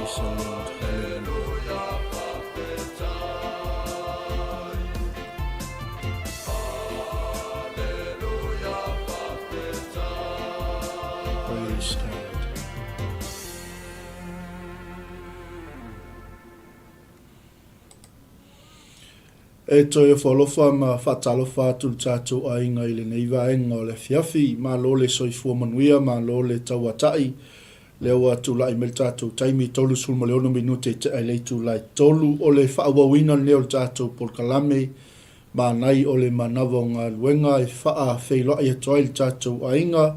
Praise the Lord. Hallelujah. Praise God. E toe ofoalofa ma faatalofa atu le tatou aiga i lenei vaega o le afiafi. Malo le soifua manuia, malo le tauata'i. Lea ua tulai mai le tatou taimi, 36 minute i tea i le itula e tolu. O le faaauauina lenei o le tatou polokalame Manai o le Manava o Galuega e faafeiloai atu ai le tatou aiga,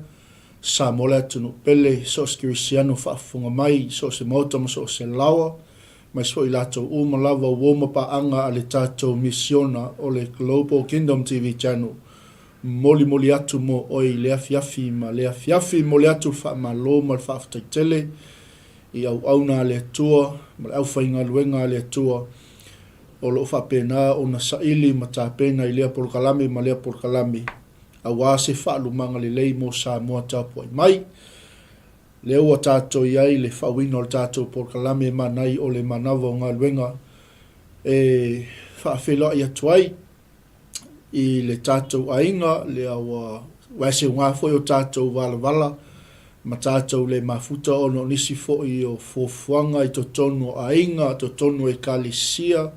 Samoa le atunuu pele, so o se kerisiano faafofoga mai, so o se maota ma so o se laoa, aemaise foi i latou uma lava uo ma paaga a le tatou misiona o le Global Kingdom TV Channel. Molimoli atu mo oe i lea afiafi ma lea afiafi. Momoli atu le faamalo ma le faafetai tele i auauna a le Atua ma le aufaigaluega a le Atua o lo o faapena ona saili ma tapena i lea polokalame ma lea polokalame aua se faalumaga lelei mo Samoa tapuai mai. Lea ua tatou i ai le faauiina o le tatou polokalame manai o le manava o galuega e faafeiloai atu ai i le tatou aiga, lea ua vaeseuga foi o tatou valavala ma tatou le mafuta ona o nisi foi o fuafuaga i totonu o aiga, totonu o ekalesia,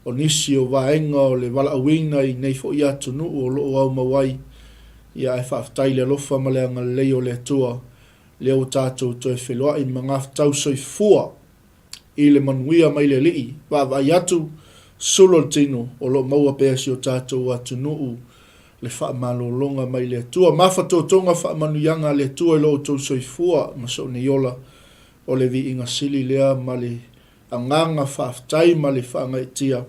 o nisi o vaega o le valaauina i nei foi atunuu o lo o aumau ai. Ia ae faafetai i le alofa ma le agalelei o le Atua, lea ua tatou toe feiloai ma gafatau soifua i le manuia mai le Alii, vaavaai atu, sulu o le tino, o lo o maua pea e si o tatou atunuu le faamalologa mai le Atua. Mafatotoga faamanuiaga a le Atua i lo outou soifua ma sou nei ola, o le viiga sili lea ma le agaga faafetai ma le faagaeetia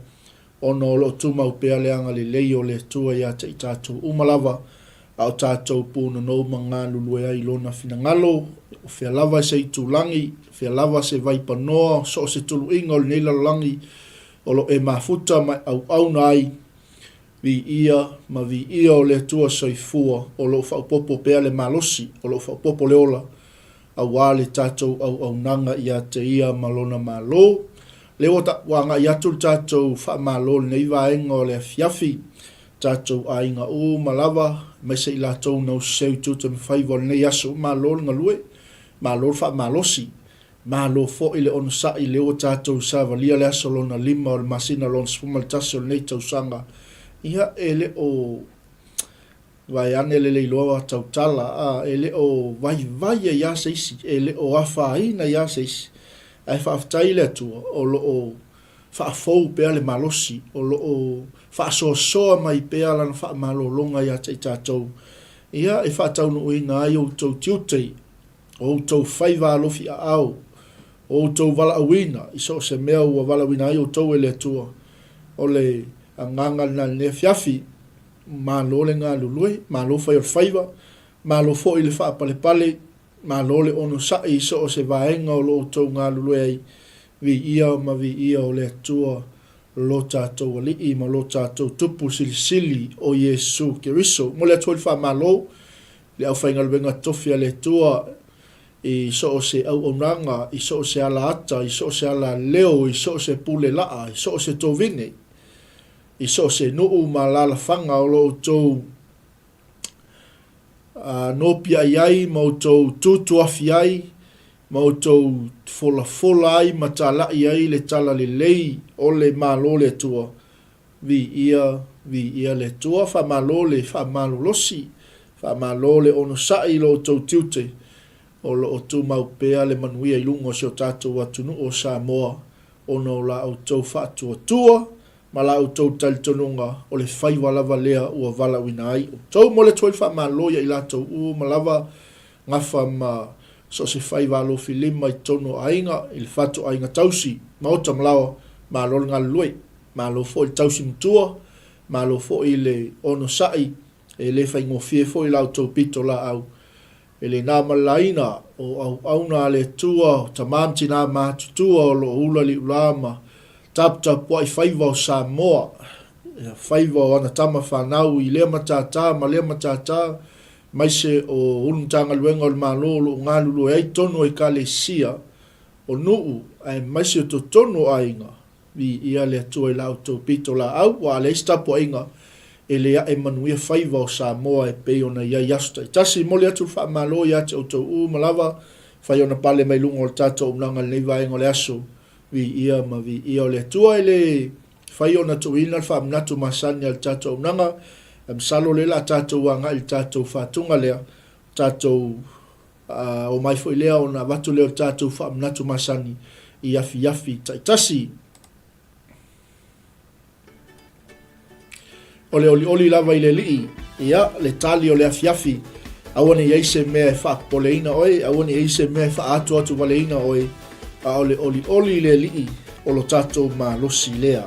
ona o lo o tumau pea le agalelei o le Atua ia te i tatou uma lava, a o tatou punonou ma galulue ai i Lona finagalo, o fea lava se itulagi, o fea lava se vaipanoa, so o se tuluiga o lenei lalolagi o lo o e mafuta ma e auauna ai, viia ma viia o le Atua soifua o lo o faaopoopo pea le malosi, o lo o faaopoopo le ola, aua le tatou auaunaga ia te Ia ma Lona Malo. Lea ua ua agai atu le tatou faamalo i lenei vaega o le afiafi, tatou aiga uma lava, aemaise i latou na usiseu i tiute ma faiva o lenei aso. Malo le galue, malo le faamalosi, malo foi le onosai lea ua tatou savalia le aso lona lima o le masina lona 11 o lenei tausaga. Ia, e le o Vaeane le leiloa tautala, a, e le o vaivai ai lava se isi, e le o afaina ai lava se isi. Ae faafetai i le Atua o lo o faafou pea le malosi, o lo o faasoasoa mai pea Lana faamalologa ia te i tatou, ia, e faataunuuina ai outou tiute, o outou faiva alofi aao, o outou valaauina i so o se mea ua valaauina ai outou e le Atua. O le agaga lena i lenei afiafi. Malo le galulue, malo fai o le faiva, malo foi le faapalepale, malo le onosai i so o se vaega o lo outou galulue ai, viia ma viia o le Atua lo tatou Alii ma lo tatou Tupu Silisili o Iesu Keriso. Momoli atu foi le faamalo i le aufaigaluega tofi a le Atua i so o se auaunaga, i so o se alaata, i so o se alaleo, i so o se pule laa, i so o se tovine, i so o se nuu ma alaalafaga o lo outou nopiai ai ma outou tutuafi ai ma outou folafola ai ma talai ai le talalelei o le Malo o le Atua. Viia, viia le Atua, faamalo le faamalolosi, faamalo le onosai i lo outou tiute o lo o tumau pea le manuia i luga o si o tatou atunuu o Samoa ona o la outou faatuatua ma la outou talitonuga o le faiva lava lea ua valaauina ai outou. Momoli atu ai le faamalo ia i latou uma lava gafa ma so o se faiva alofi lima i totonu o aiga, i le fatu aiga tausi, maota ma laoa, malo le galulue, malo foi le tausi matua, malo foi le onosai, e le faigofie foi la outou pitolaau E le na ma le laina o auauna a le Atua, o tama ma tina matutua o lo o ula liulā ma taputapuai faiva o Samoa, faiva o ana tama fanau i lea matata ma lea matata, aemaise o Ulu Matagaluega o le Malo o lo o galulue ai tonu o Ekalesia. o nuu aemaise o totonu o aiga. Viia le Atua i la outou pitolaau, ua a leai se tapuaiga e le ae manuia faiva o Samoa e pei ona i ai aso taitasi. E momoli atu le faamalo ia te outou uma lava, fai ona pale mai luga o le tatou auaunaga i lenei vaega o le aso. Viia ma viia o le Atua e le fai ona tuuina le faamanatu masani a le tatou auaunaga, ae masalo o lea o le a tatou agai i le tatou faatuga lea, tatou omai foi lea ona avatu lea o le tatou faamanatu masani i afiafi taitasi. O le olioli lava i le Alii, ia, le tali o le afiafi, aua ne i i ai se mea e faapopoleina oe, aua ne i i ai se mea e faaatuatuvaleina oe, a o le olioli i le Alii o lo tatou malosi lea.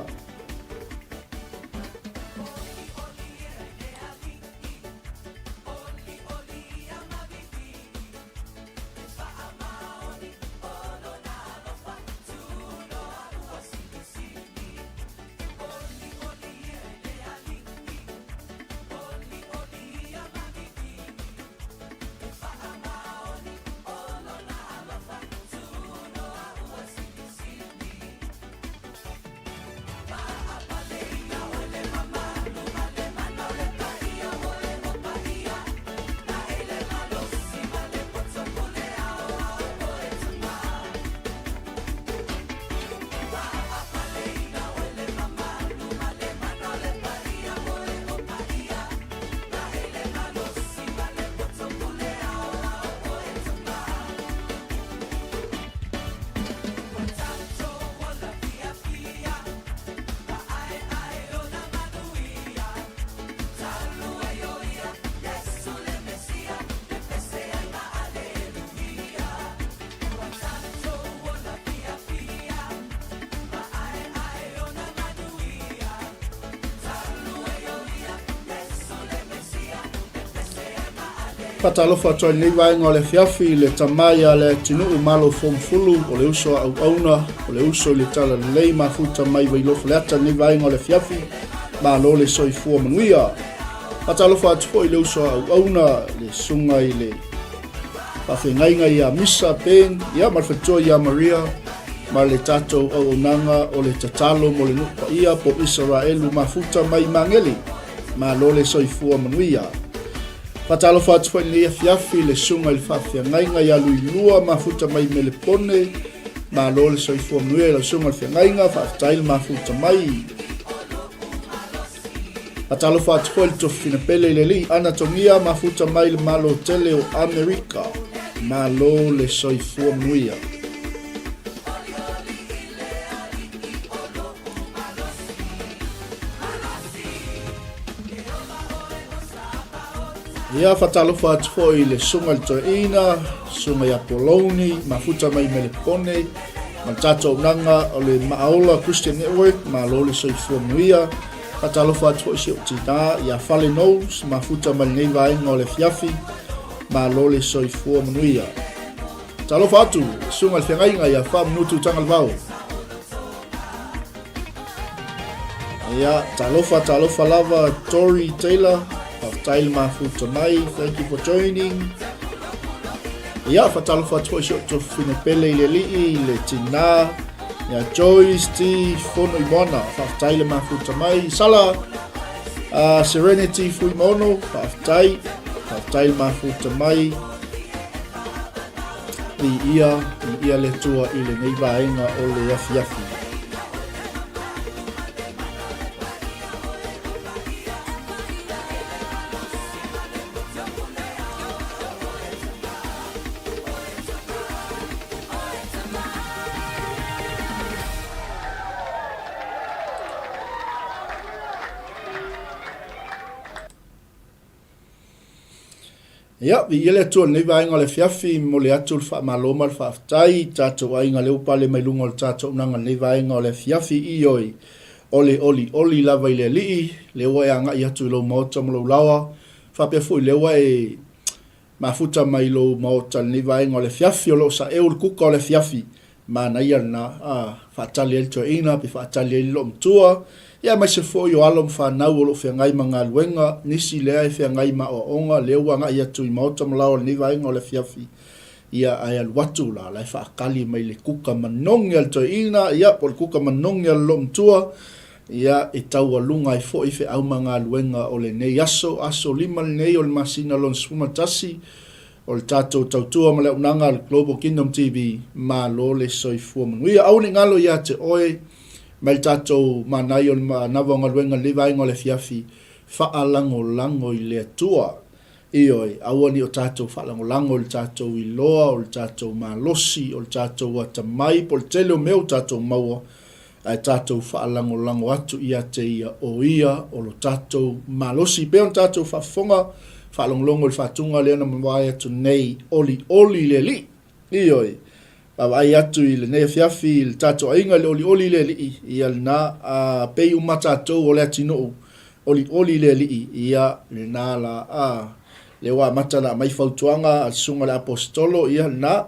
Faatalofa atu ai lenei vaega o le afiafi i le tama ia Leatinuu Malo Fomufulu, o le uso a auauna, o le uso i le talalelei mafuta mai Vailoa Faleata lenei vaega o le afiafi. Malo le soifua manuia. Faatalofa atu foi i le uso a auauna, le susuga i le faafeagaiga ia Misa Ben, ia ma le faletua ia Maria, ma le tatou auaunaga o le tatalo mo le nuu paia po Isaraelu mafuta mai Magele. Malo le soifua manuia. Faatalofa atu foi i lenei afiafi i le susuga i le faafeagaiga ia Luilua mafuta mai Melepone. Malo le soifua manuia i lau susuga i le feagaiga, faafetai le mafuta mai. Faatalofa atu foi i le tofina pele i le alii Ana Togia mafuta mai le Malo tele o Amerika. Malo le soifua manuia. Ia, faatalofa atu foi i le susuga i le toeaina, susuga ia Poloni, mafuta mai Melepone, ma le tatou auaunaga o le Maaola Christian Network, malo le soifua manuia. Faatalofa atu foi i si ou tinā ia Fale Knowles, mafuta mai lenei vaega o le afiafi, malo le soifua manuia. Talofa atu, susuga i le feagaiga ia Faamanutu Tagalevao. Ia, talofa, talofa lava, Tori Taylor. Faafetai le mafuta mai. Thank you for joining. Ia, faatalofa atu foi si ou tofufine pele i le alii, le tinā, ia Joyce T. Fonoimoana. Faafetai le mafuta mai. Sala, Serenity Fuimono, faafetai. Faafetai le mafuta mai. Viia, viia le Atua i lenei vaega o le afiafi. Ia, viia le Atua i lenei vaega o le afiafi, momoli atu le faamalo ma le faafetai i tatou aiga lea ua pale mai luga o le tatou auaunaga i lenei vaega o le afiafi, ioe, o le olioli lava i le Alii, lea ua e agai atu i lou maota ma lou laoa, faapea foi lea ua e mafuta mai lou maota i lenei vaega o le afiafi, o lo o saeu le kuka o le afiafi, Manaia lena, a, faatali ai le toeaina pe faatali ai le loomatua, ia aemaise foi o alo ma fanau o lo o feagai ma galuega, nisi lea e feagai ma aoaoga, lea ua agai atu i maota ma laoa i lenei vaega o le afiafi. Ia, ae alu atu la, la e faakali mai le kuka manogi a le toeaina, ia, po o le kuka manogi a le loomatua, ia, e taualuga ai foi feau ma galuega o lenei aso, aso lima lenei o le masina lona 11, o le tatou tautua ma le auaunaga a le Global Kingdom TV, malo le soifua manuia. Aua ne i galo ia te oe mai le tatou manaia o le manava o galuega i lenei vaega o le afiafi, faalagolago i le Atua. Ioe, aua ne i o tatou faalagolago i le tatou iloa, o le tatou malosi, o le tatou atamai, po o le tele o mea ua tatou maua, ae tatou faalagolago atu ia te Ia, o Ia o lo tatou malosi. E pei ona tatou faafofoga, faalogologo i le faatuga lea na mavae atu nei, Olioli le Alii. Ioe, vaavaai atu i lenei afiafi i le tatou aiga i le olioli i le Alii, ia lena, a pei uma tatou o le atinuu, olioli i le Alii, ia lena la, a, lea ua amata ona aumai fautuaga a le susuga i le Aposetolo, ia lena.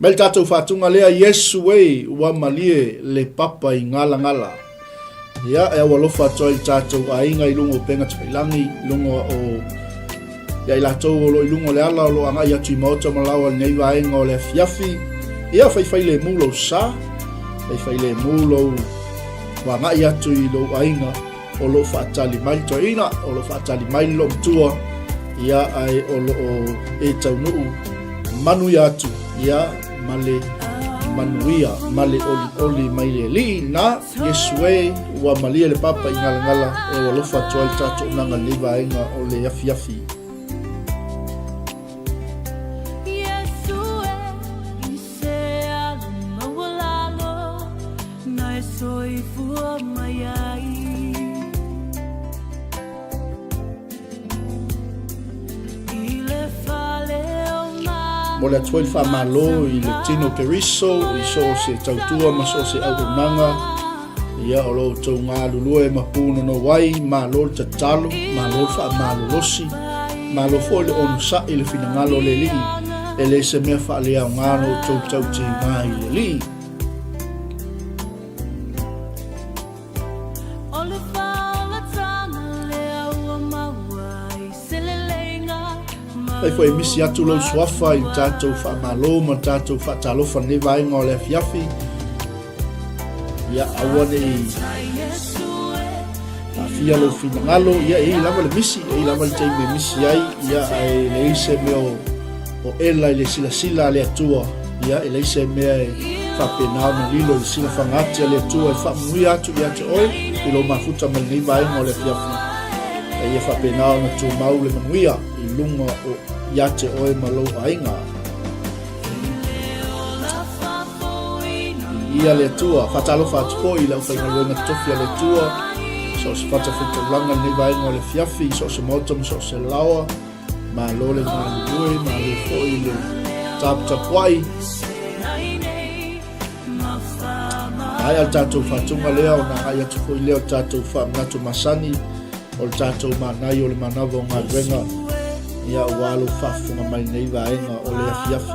Mai le tatou faatuga lea, Iesu e, ua malie le papa i galagala. Ia, e au alofa atu ai le tatou aiga i luga o upega tafailagi, i luga o ia i latou o lo o i luga o le ala o lo o agai atu i maota ma laoa i lenei vaega o le afiafi. Ia, faifailemu lou sa, faifailemu lou agai atu i lou aiga. o lo o faatali mai le toeaina, o lo o faatali mai le loomatua, ia, ae o lo o e taunuu manuia atu, ia, ma le manuia, ma le olioli mai le Alii, na, Iesu e, ua malie le papa i galagala, e ua alofa atu ai le tatou auaunaga i lenei vaega o le afiafi. Momoli atu foi le faamalo i le Tino Keriso i so o se tautua ma so o se auaunaga ia o lo outou galulue ma pūnono ai, malo le tatalo, malo le faamalolosi, malo foi le onosai i le finagalo o le Alii, e le se mea faaleaoga ona outou tautiga i le Alii. Fai foi e misi atu lou suafa i le tatou faamalo ma le tatou faatalofa i lenei vaega o le afiafi. Ia, aua ne i aafia lou finagalo, ia e i ai lava le misi, e i ai lava le taimi e misi ai, ia ae leai se mea o, o ela i le silasila a le Atua, ia e leai se mea e faapena ona lilo i le silafaga ati a le Atua e faamanuia atu ia te oe i lou mafuta mai lenei vaega o le afiafi. A ia faapena ona tumau le manuia i luga o ia te oe ma lou aiga. Viia le Atua. Faatalofa atu foi i le aufaigaluega totofi a le Atua, so o se fatafaitaulaga i lenei vaega o le afiafi, so o se maota ma so o se laoa. Malo le galulue, malo foi le taputapuai. Maea le tatou faatuga lea ona agai atu foi lea o le tatou faamanatu masani o le tatou manaia o le manava o galuega ia aua lou faafofoga mai lenei vaega o le afiafi.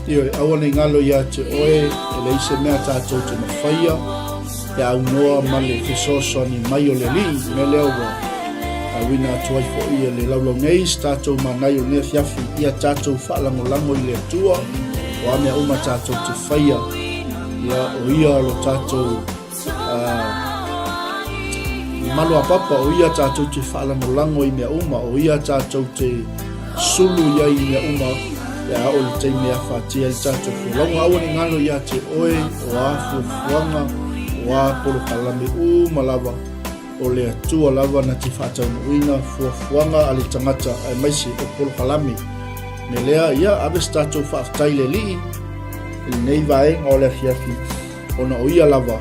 Ioe, aua ne i galo ia te oe, e leai se mea tatou te mafaia, e aunoa ma le fesoasoani mai o le Alii. O le mea lea ua auina atu ai foi e le laulau nei se tatou manaia o lenei afiafi, ia tatou faalagolago i le Atua, o a mea uma tatou te faia. Ia, o ia lo tātou malu a papa, o ia tātou te whaalangolago i mea uma, o ia tātou te sulu ia i mea uma, ia o le teime a whātia i tātou folauga. Aua ne ngalo ia te oe, o a fuafuaga, o a polokalame uma lava, o le Atua lava na te faataunuuina fuafuaga a le tagata aemaise o polokalame. Me lea, ia, ave se tatou faafetai i le Alii i lenei vaega o le afiafi, ona o ia lava,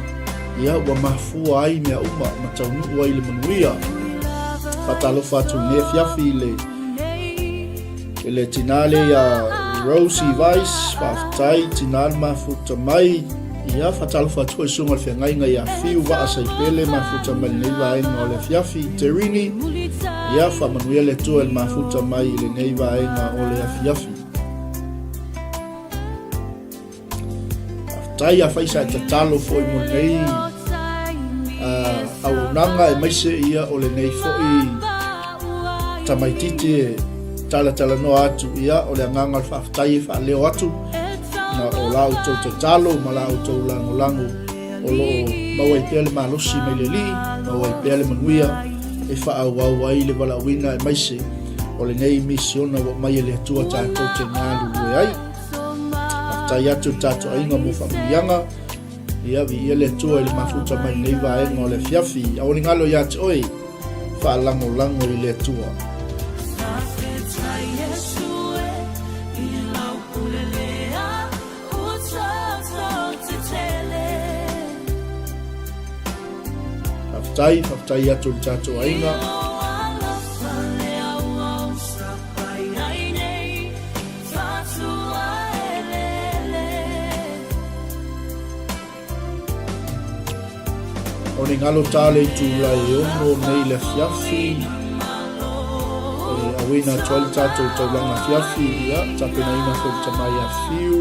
ia, ua mafua ai mea uma ma taunuu ai le manuia. Faatalofa atu i lenei afiafi i le i le tinā lea ia Rosie Weiss, faafetai tinā le mafuta mai. Ia, faatalofa atu foi susuga i le feagaiga ia Fiu Vaa Saipele, mafuta mai lenei vaega o le afiafi. Terini, ia, faamanuia le Atua i le mafuta mai i lenei vaega o le afiafi. Faafetai afai sa e tatalo foi mo lenei auaunaga aemaise ia o lenei foi tamaititi e talatalanoa atu ia o le agaga o le faafetai e faaleo atu na o la outou tatalo ma la outou lagolago o lo o maua ai pea le malosi mai le Alii, maua ai pea le manuia e faaauau ai le valaauina aemaise o lenei misiona ua aumai e le Atua tatou te galulue ai. Faafetai atu i le tatou aiga mo faamanuiaga. Ia, viia le Atua i le mafuta mai lenei vaega o le afiafi. Aua ne galo ia te oe, faalagolago i le Atua. Faafetai, faafetai atu i le tatou aiga. O ni ngalo tā le itula e ono nei le afiafi. E auina atu ai le tātou taulaga afiafi, ia, tapenaina foi le tamai afiu.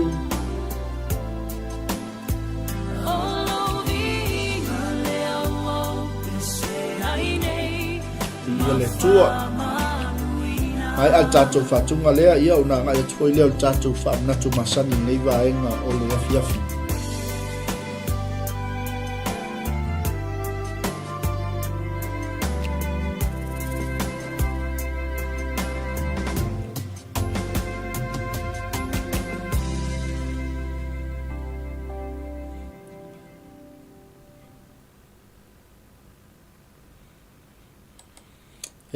Viia le Atua. Ai a le tatou faatuga lea, ia ona agai atu foi lea o le tatou faamanatu masani i lenei vaega o le afiafi.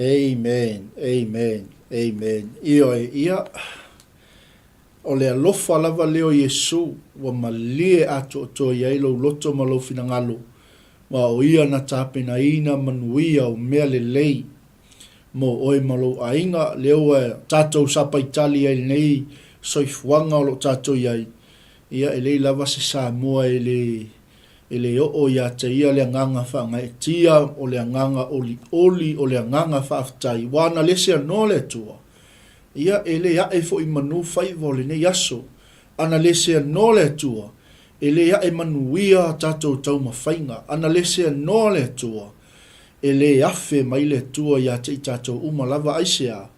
Amen, amen, amen. Ioe, ia, o le alofa lava lea o Iesu ua malie atoatoa i ai lou loto ma lou finagalo, ma o Ia na tapenaina manuia o mea lelei mo oe ma lou aiga, lea ua tatou sapaitali ai i lenei soifuaga o lo o tatou i ai, ia e leai lava se Samoa e le E le oo ia te ia le agaga faagaeetia, o le agaga olioli, o le agaga faafetai, ua ana lese anoa le Atua. Ia, e le ae foi manu faiva o lenei aso. Ana lese anoa le Atua, e le ae manuia a tatou taumafaiga. Ana lese anoa le Atua, e le afe mai le Atua ia te i tatou uma lava. Aisea?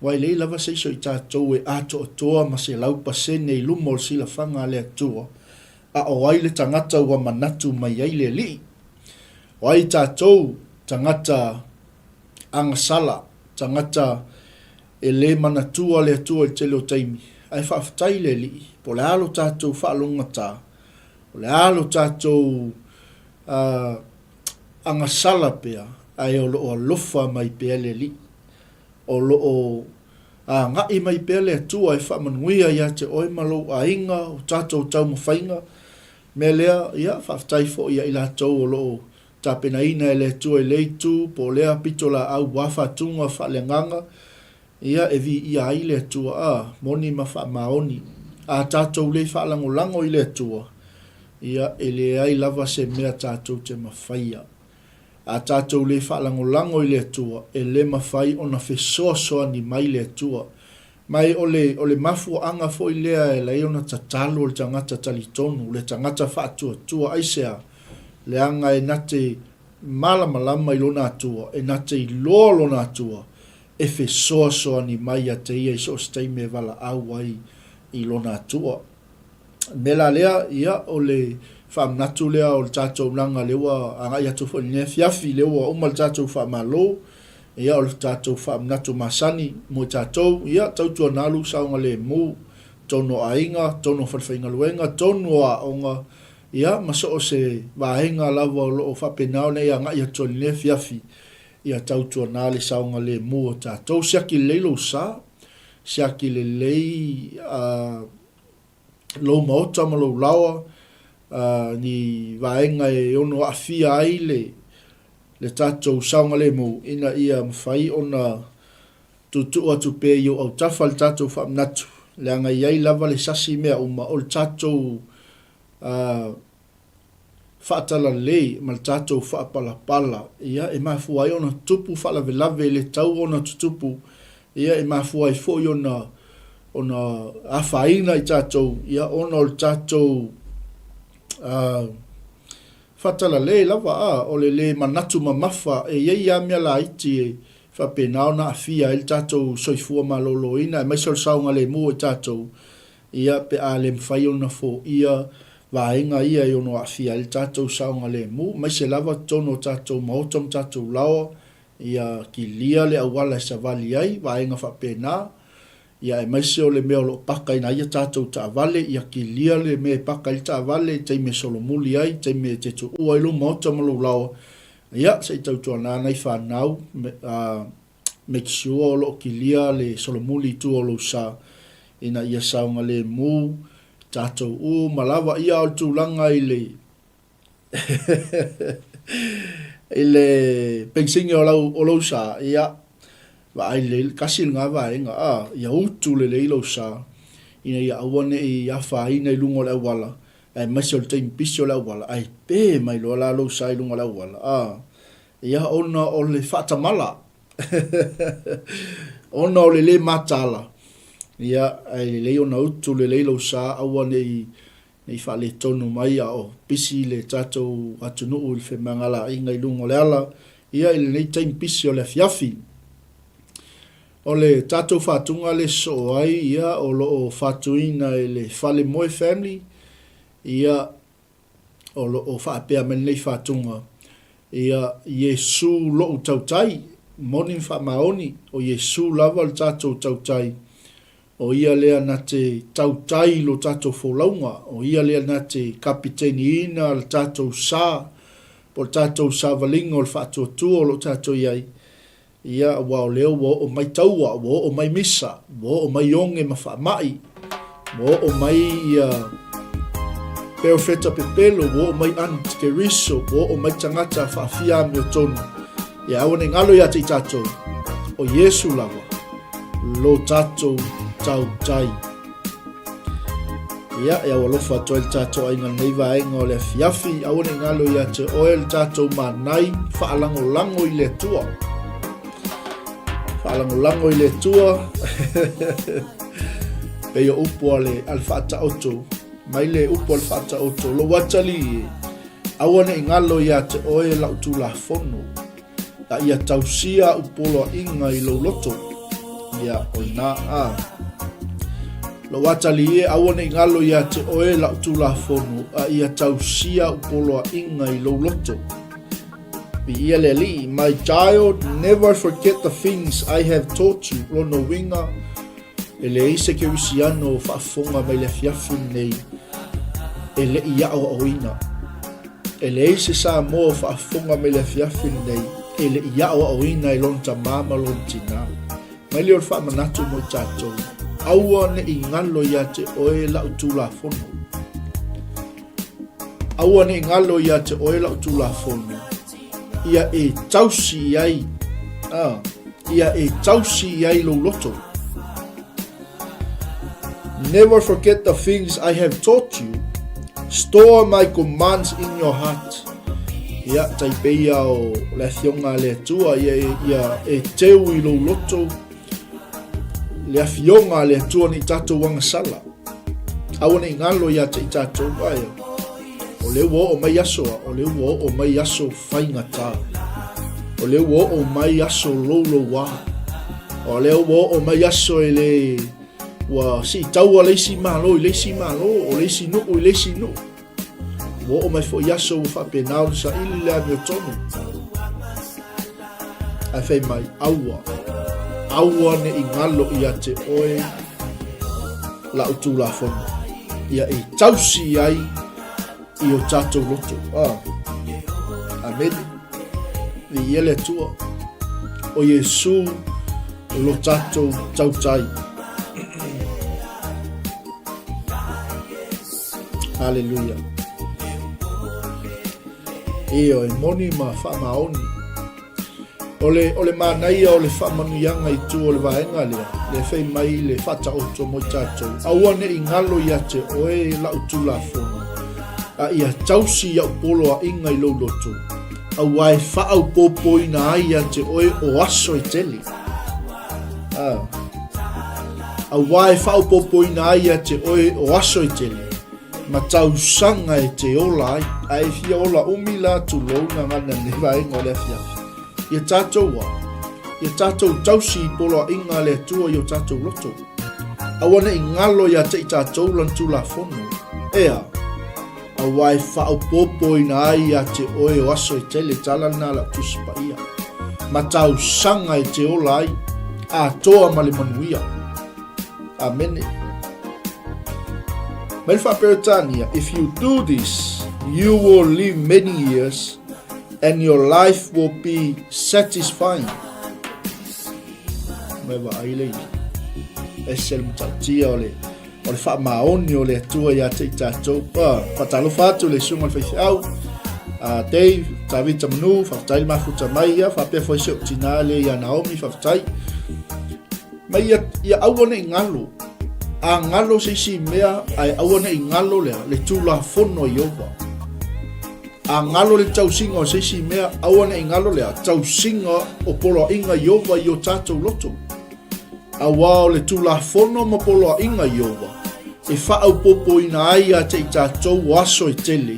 Aua e leai lava se isi o i tatou e atoatoa ma 100% i luma o le silafaga a le Atua. A o ai le tagata ua manatu mai ai le Alii? O ai tatou, tagata agasala, tagata e le manatua le Atua i le tele o taimi? Ae faafetai le Alii, po o le a lo tatou faalogogata, o le a lo tatou agasala pea, ae o lo o alofa mai pea le Alii. O lo o agai mai pea le Atua e faamanuia ia te oe ma lou aiga, o tatou taumafaiga. Mea lea, ia, faafetai foi ia i latou o lo o tapenaina e le Atua i lea itu, po o lea pitolaau ua faatuga faaleagaga, ia, e viia ai le Atua, a, moni ma faamaoni. A tatou le faalagolago i le Atua, ia, e leai lava se mea tatou te mafaia. A tatou le faalagolago i le Atua, e le mafai ona fesoasoani mai le Atua. Ma e o le, o le mafuaaga foi lea e ala ai ona tatalo le tagata talitonu, le tagata faatuatua. Aisea? Leaga e na te malamalama i lona Atua, e na te iloa lona Atua e fesoasoani mai ia te ia i so o se taimi e valaau ai i lona Atua. Mea la lea, ia, o le faamanatu lea o le tatou leaga lea ua agai atu foi i lenei afiafi, lea ua uma le tatou faamalo, ia, o le tatou faamanatu masani mo i tatou, ia, tautuana lou saogalemu, tonu o aiga, tonu o falefaigaluega, tonu o aoga, ia, ma so o se vaega lava o lo o faapena ona e agai atu ai i lenei afiafi, ia tautuana le saogalemu o tatou. Siaki lelei lou sa, siaki lelei, a, lou maota ma lou laoa, ni vaega e ono aafia ai le le tatou saogalemu ina ia mafai ona tuutuu atu pea i ou autafa le tatou faamanatu, leaga e i ai lava le sasi i mea uma, o le tatou faatalalei ma le tatou faapalapala, ia, e mafua ai ona tutupu faalavelave e le tatau ona tutupu, ia, e mafua ai foi ona, ona afaina i tatou, ia, ona o le tatou faatalalei lava, a, o le lē manatu mamafa, e i ai lava mea laiti e faapena ona aafia ai le tatou soifua maloloina, aemaise o le saogalemu o i tatou, Ia, pe a le mafai ona foia vaega ia e ono aafia ai le tatou saogalemu, aemaise lava totonu o tatou maota ma tatou laoa, ia kilia le auala e savali ai, vaega faapena, ia aemaise o le mea o lo o pakaina ai a tatou taavale, ia kilia le mea e paka ai le taavale i taimi e solomuli ai, i taimi e te tuua ai lou maota ma lou laoa, ia se i tautuana nai fanau, a, make sure o lo o kilia le solomuli i tua o lou sa ina ia saogalemu tatou uma lava. Ia o le tulaga i le i le penisini o lau o lou sa, ia vaai lelei, tasi lena vaega, a ia utu lelei lou sa ina ia aua ne i afaina i luga o le auala, aemaise o le taimi pisi o le auala, ae pe mai loa la lou sa i luga o le auala, a Ia, ona o le faatamala, ona o le lē mataala, ia, ae lelei ona utu lelei lou sa, aua ne i, ne i faaletonu mai a o pisi le tatou atunuu i le femalagaaiga i luga o le ala, ia, i lenei taimi pisi o le afiafi. O le tatou faatuga le sosoo ai, ia, o lo o faatuina e le Falemoe Family, ia, o lo o faapea mai lenei faatuga, Ia Iesu lou tautai, moni ma faamaoni, o Iesu lava le tatou tautai, o Ia lea na te tautai i lo tatou folauga, o Ia lea na te kapiteniina le tatou sa, po o le tatou savaliga o le faatuatua o lo o tatou i ai, Ia, aua o lea ua oo mai taua, ua oo mai misa, ua oo mai oge ma faamai, ua oo mai ia perofeta pepelo, ua oo mai antikeriso, ua oo mai tagata faafia amiotonu. Ia aua ne i galo ia te i tatou, o Iesu lava, lo tatou tautai. Ia, e aualofa atu ai le tatou aiga lenei vaega o le afiafi, aua ne i galo ia te oe le tatou manai, faalagolago i le Atua. Faalagolago i le Atua. Pei o upu a le, a le faataoto, mai le upu a le faataoto, lou atalii e, aua ne i galo ia te oe lau tulafono. A ia tausia a'u poloa'iga i lou loto. Ia, o lena, a. Lou atalii e, aua ne i galo ia te oe la'u tulafono, a ia tausia a'u poloa'iga i lou loto. Viia le Alii. My child, never forget the things I have taught you. Lona uiga, e leai se kerisiano o faafofoga mai le afiafi lenei e le i aoaoina. E leai se Samoa o faafofoga mai le afiafi lenei e le i aoaoina e lona tamā ma lona tinā. Mai lea o le faamanatu mo i tatou, aua ne i galo ia te oe la'u Tulafono. Aua ne i galo ia te oe la'u Tulafono, ia e tausi i ai, a, ia e tausi i ai lou loto. Never forget the things I have taught you. Store my commands in your heart. Ia, tai pei ia o le afioga a le Atua, ia, ia e teu i lou loto le afioga a le Atua ni tatou agasala. Aua ne i galo ia te i tatou, ai, o lea ua oo mai aso a, o lea ua oo mai aso faigata. O lea ua oo mai aso loulouā. O lea ua oo mai aso e le... Ua siitaua le isi Malo i le isi Malo, o le isi nuu i le isi nuu. Ua oo mai foi aso ua faapena ona saili le amiotonu. Ae fai mai, aua, aua ne i galo ia te oe lau Tulafono, ia e tausi ai i o tatou loto. Ah. Amene. Viia le Atua. O Iesu lo tatou tautai. Haleluia. Ioe, moni ma faamaoni. O le, o le manaia o le faamanuiaga i tua o le vaega lea, le fai mai le faataoto mo i tatou, aua ne i galo ia te oe lau Tulafono, a ia tausi i au poloaiga i lou loto, auā e faaopoopoina ai ia te oe o aso e tele. Ah. Auā e faaopoopoina ai ia te oe o aso e tele, ma tausaga e te ola ai, a e fia ola umi la tulou gagana i lenei vaega o le afiafi. Ia tatou a, ia tatou tausi i poloaiga a le Atua i o tatou loto. Aua ne i galo ia te i tatou lana Tulafono, ea, auā e faaopoopoina ai ia te oe o aso e tele, tala lena a lau Tusi Paia, ma tausaga e te ola ai, atoa ma le manuia. Amene. Mai le Faa-Peretania, If you do this, you will live many years and your life will be satisfying. Mai vaai le ia. Ese le matautia o le o le faamaoni o le Atua ia te i tatou. Ah, faatalofa atu le susuga o le faifeau. Ah, Dave, Tavita Manu, faafetai le mafuta mai ia, faapea foi si ou tinā le ia Naomi, faafetai. Ma ia, ia aua ne i galo. A galo se isi mea, ae aua ne i galo lea, le Tulafono a Ieova. A galo le tausiga o se isi mea, aua ne i galo lea, tausiga o poloaiga a Ieova i o tatou loto. Auā o le Tulafono ma poloaiga a Ieova, e faaopoopoina ai ia te i tatou o aso e tele,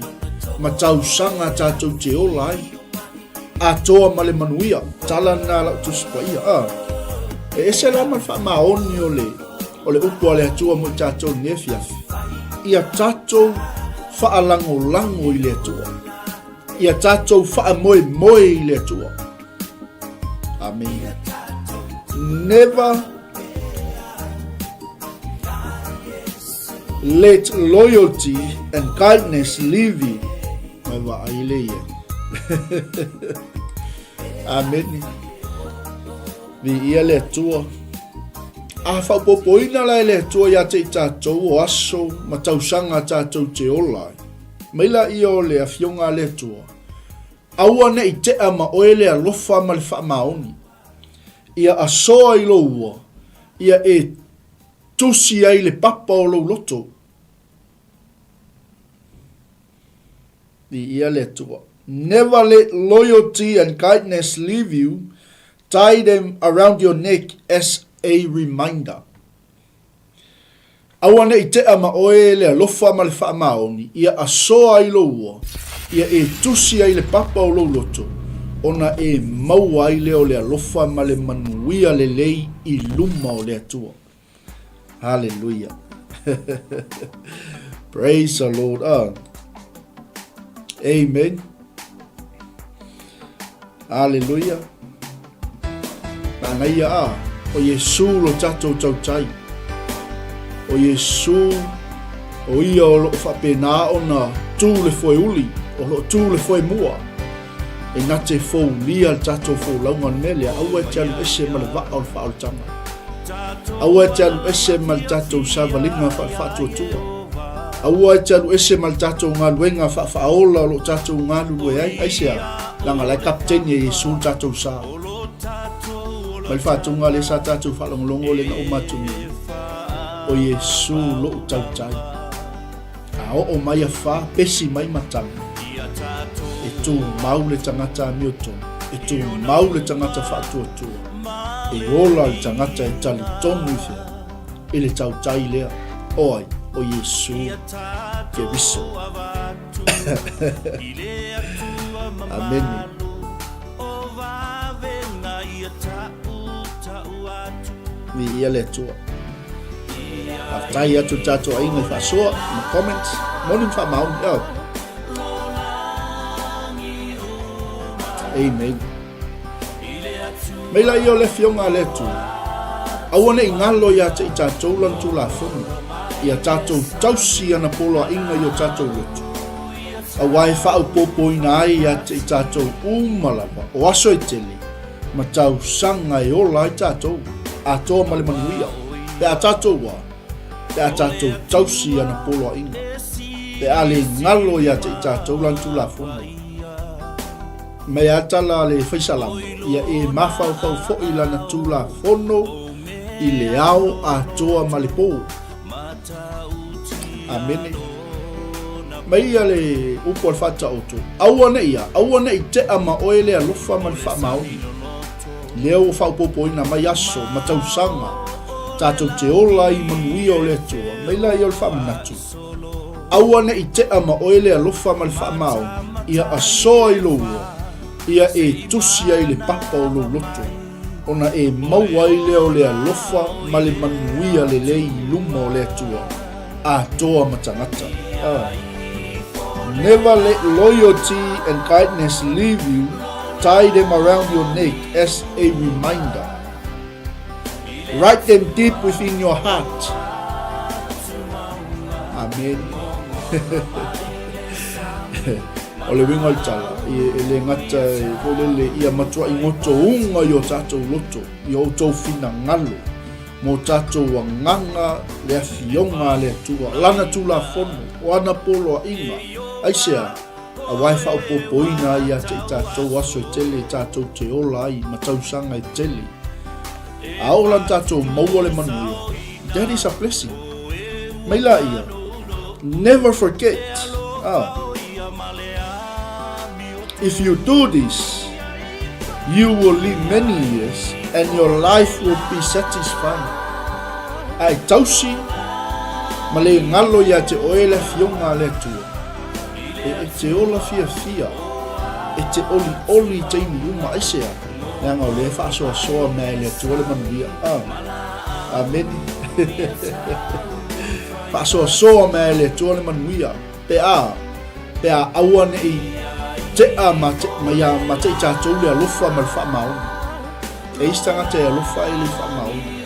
ma tausaga tatou te ola ai. Atoa ma le manuia. Tala lena a lau Tusi Paia. A. E ese la ma le faamaoni o le, o le upu a le Atua mo i tatou i lenei afiafi. Ia tatou faalagolago i le Atua. Ia tatou faamoemoe i le Atua. Amene. Never let loyalty and kindness leave you. Mai vaai le ia. Amene. Viia le Atua. A faaopoopoina la e le Atua ia te i tatou o aso ma tausaga tatou te ola ai. Mai laia o le Afioga a le Atua. Aua ne i tea ma oe le alofa ma le faamaoni. Ia asoa i lou ua, ia e tusi ai le papa o lou loto. Viia le Atua. Never let loyalty and kindness leave you, tie them around your neck as a reminder. Aua ne i tea ma oe le alofa ma le faamaoni, ia asoa ai lou ua, ia e tusi ai le papa o lou loto, ona e maua ai lea o le alofa ma le manuia lelei i luma o le Atua. Haleluia. Praise the Lord. Ah. Amen. Haleluia. Manaia a, o Iesū lo tatou tautai. O Iesū, o ia o loo faapena ona tu le foeuli, o loo tu le foemua. E na te foulia le tatou folauga o le mea lea, aua e te alu ese ma le vaa o le faaolataga. Aua e te alu ese ma le tatou savaliga faale-faatuatua. Aua e te alu ese ma le tatou galuega faafaaola o lo o tatou galulue ai. Aisea? Leaga la e kapiteni e Iesu le tatou sa. Mai le faatuga lea sa tatou faalogologo lea na uma atu nei, o Iesu lou tautai. A oo mai afa, pesi mai matagi, e tumau le tagata amiotonu, e tumau le tagata faatuatua, e ola le tagata e talitonu i fea, i le tautai lea, o ai, o Iesu Keriso. Amene. Viia le Atua. Faafetai atu i le tatou aiga i faasoa ma comments. Moni ma faamaoni. Oh. Amen. Mai laia o le Afioga a le Atua, aua ne i galo ia te i tatou Lana Tulafono, ia tatou tausi ana poloaiga i o tatou loto, aua e faaopoopoina ai ia te i tatou uma lava o aso e tele ma tausaga e ola ai tatou, atoa ma le manuia, pe a tatou a, pe a tatou tausi ana poloaiga, pe a le galo ia te i tatou Lana Tulafono. Mai a tala a le Faisalamo, ia e mafaufau foi lana Tulafono i le ao atoa ma le po. Amene. Mai ia le upu a le Faataoto, aua ne i a, aua ne i tea ma oe le alofa ma le faamaoni. Lea ua faaopoopoina mai aso ma tausaga tatou te ola ai i manuia o le Atua, mai laia o le faamanatu. Aua ne i tea ma oe le alofa ma le faamaoni, ia asoa i lou ua, ia e tusi ai le papa o lou loto, ona e maua ai lea o le alofa ma le manuia lelei i luma o le Atua, atoa ma tagata. Ah. Never let loyalty and kindness leave you, tie them around your neck as a reminder. Write them deep within your heart. Amen. o le uiga o le tala, e le gata e foi lele ia matuai gotounga i o tatou loto, i o outou finagalo, mo tatou agaga le afioga a le Atua, lana Tulafono, o ana poloaiga. Aisea? Aua e faaopoopoina ai ia te i tatou aso e tele tatou te ola ai ma tausaga e tele. A oo la na tatou maua le manuia, that is a blessing. Mai laia, never forget, ah, if you do this, you will live many years and your life will be satisfying. A e tausi ma le galo ia te oe le Afioga a le Atua. E te ola fiafia, e te olioli i taimi uma, aisea? Leaga o lea e faasoasoa mea e le Atua le manuia. Ah. Amene. Faasoasoa mea e le Atua le manuia. Pe a, pe a aua ne i tea ma, te, ma, ia, ma te i tatou le alofa ma le faamaoni. E isi tagata e alofa ae le faamaoni.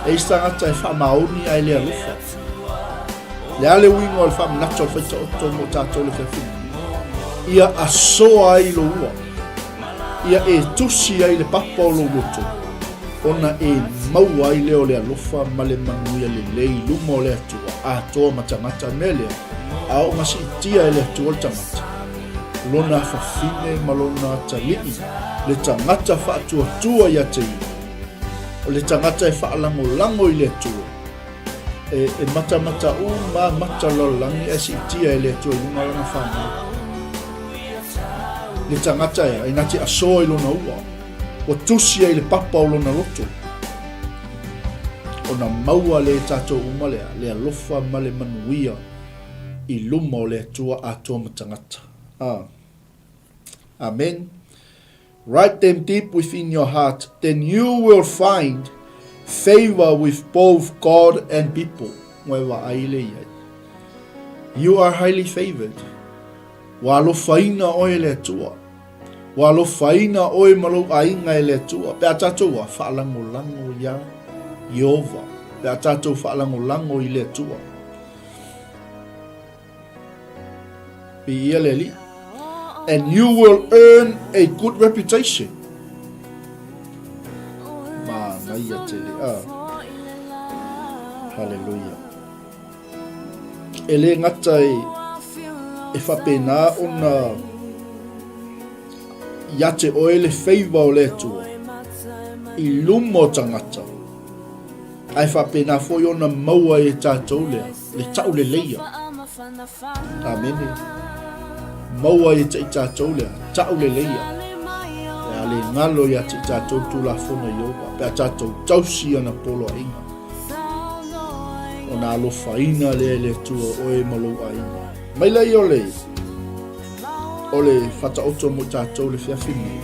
E isi tagata e faamaoni ae le alofa. Le a le uiga o le faamanatu a le Faitaoto mo tatou le afiafi nei? Ia asoa ai lou ua, ia e tusi ai le papa o lou loto, ona e maua ai lea o le alofa ma le manuia lelei i luma o le Atua, atoa ma tagata. O le mea lea, a oo ina siitia e le Atua le tagata, lona afafine ma lona atalii, le tagata faatuatua ia te ia, o le tagata e faalagolago i le Atua, E, e matamata uma mata lalolagi ae siitia e le Atua i luga lana whanau. Le tagata ea, e na te asoa i lona ua, ua tusi ai le papa o lona loto. Ona maua le tatou uma lea, le alofa ma le manuia i luma o le Atua atoa ma tagata. Ah. Amen. Write them deep within your heart, then you will find favour with both God and people. Moe vaai le iai. You are highly favoured. Ua alofaina oe e le Atua. Ua alofaina oe ma lou aiga e le Atua. Pe a tatou a faalagolago iā Ieova. Pe a tatou faalagolago i le Atua. Viia le Alii. And you will earn a good reputation. Manaia tele. Ah. Hallelujah. E le gata e, e faapena ona ia te oe le feiva o le Atua i luma o tagata, ae faapena foi ona maua e tatou lea le tauleleia. Amene. Maua ai e te i tatou lea, tauleleia. Pe a le galo ia te i tatou le Tulafono a Ieova, pe a tatou tausi ana poloaiga, ona alofaina lea e le Atua oe ma lou aiga. Mai laia o le, o le Faataoto mo tatou le fiafi nei.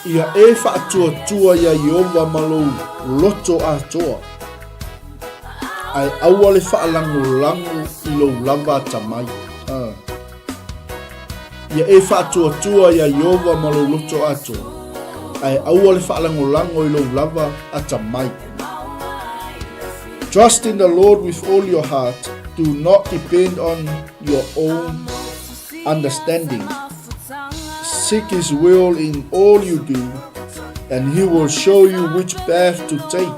Ia e faatuatua iā Ieova ma lou loto atoa, ae aua le faalagolago i lou lava atamai. Ah. Ia e faatuatua iā Ieova ma lou loto atoa, ae aua le faalagolago i lou lava atamai. Trust in the Lord with all your heart, do not depend on your own understanding. Seek his will in all you do, and he will show you which path to take.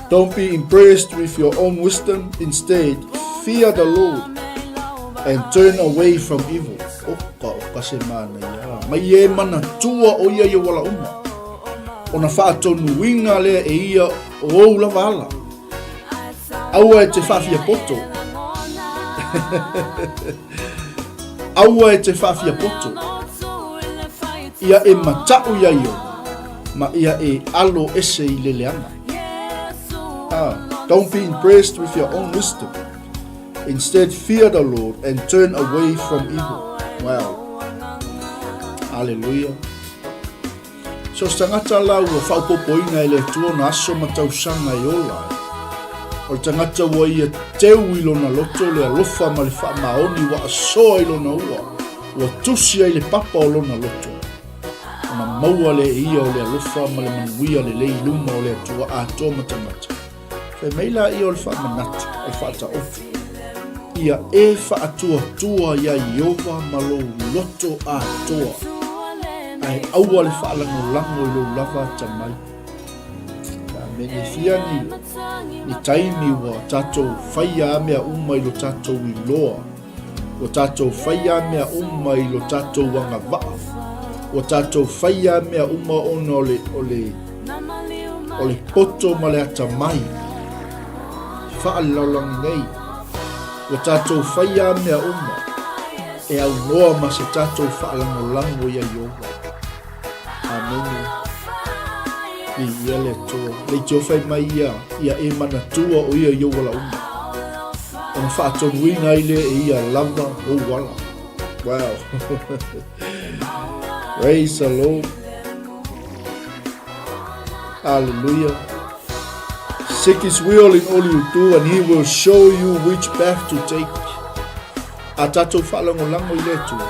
Don't be impressed with your own wisdom. Instead, fear the Lord and turn away from evil. Oka, oka se mana ia. Mai e mana tua o ia i wala uma. Ona whaatonuinga lea e ia o ou lava ala. Aua e te whaafia poto. Aua e te whaafia poto. Ia e mata'u ia Ieova, ma ia e alo ese i le leaga. Ah, don't be impressed with your own wisdom. Instead, fear the Lord and turn away from evil. Wow. Hallelujah. So se tagata la ua faaopoopoina e le Atua ona aso ma tausaga e ola ai. O le tagata ua ia teu i lona loto le alofa ma le faamaoni ua asoa i lona ua, ua tusi ai le papa o lona loto. Ona maua lea e ia o le alofa ma le manuia lelei i luma o le Atua atoa ma tagata. Fai mai laia o le faamanatu, o le faataoto. Ia e faatuatua iā Ieova ma lou loto atoa, ae aua le faalagolago i lou lava atamai. Amene. E fia ni, ni taimi ua tatou faia a mea uma i lo tatou iloa. Ua tatou faia mea uma i lo tatou agavaa. Ua tatou faia mea uma ona o le, o le, o le poto ma le atamai faale-lalolagi nei. Ua tatou faia mea uma e aunoa ma se tatou faalagolago iā Ieova. Amene. Viia le Atua. Leitio fai mai ia, ia e manatua o ia i ou ala uma. Ona faatonuina ai lea e ia lava ou ala. Wow. Praise the Lord. Hallelujah. Seek his will in all you do and he will show you which path to take. A tatou faalagolago i le Atua,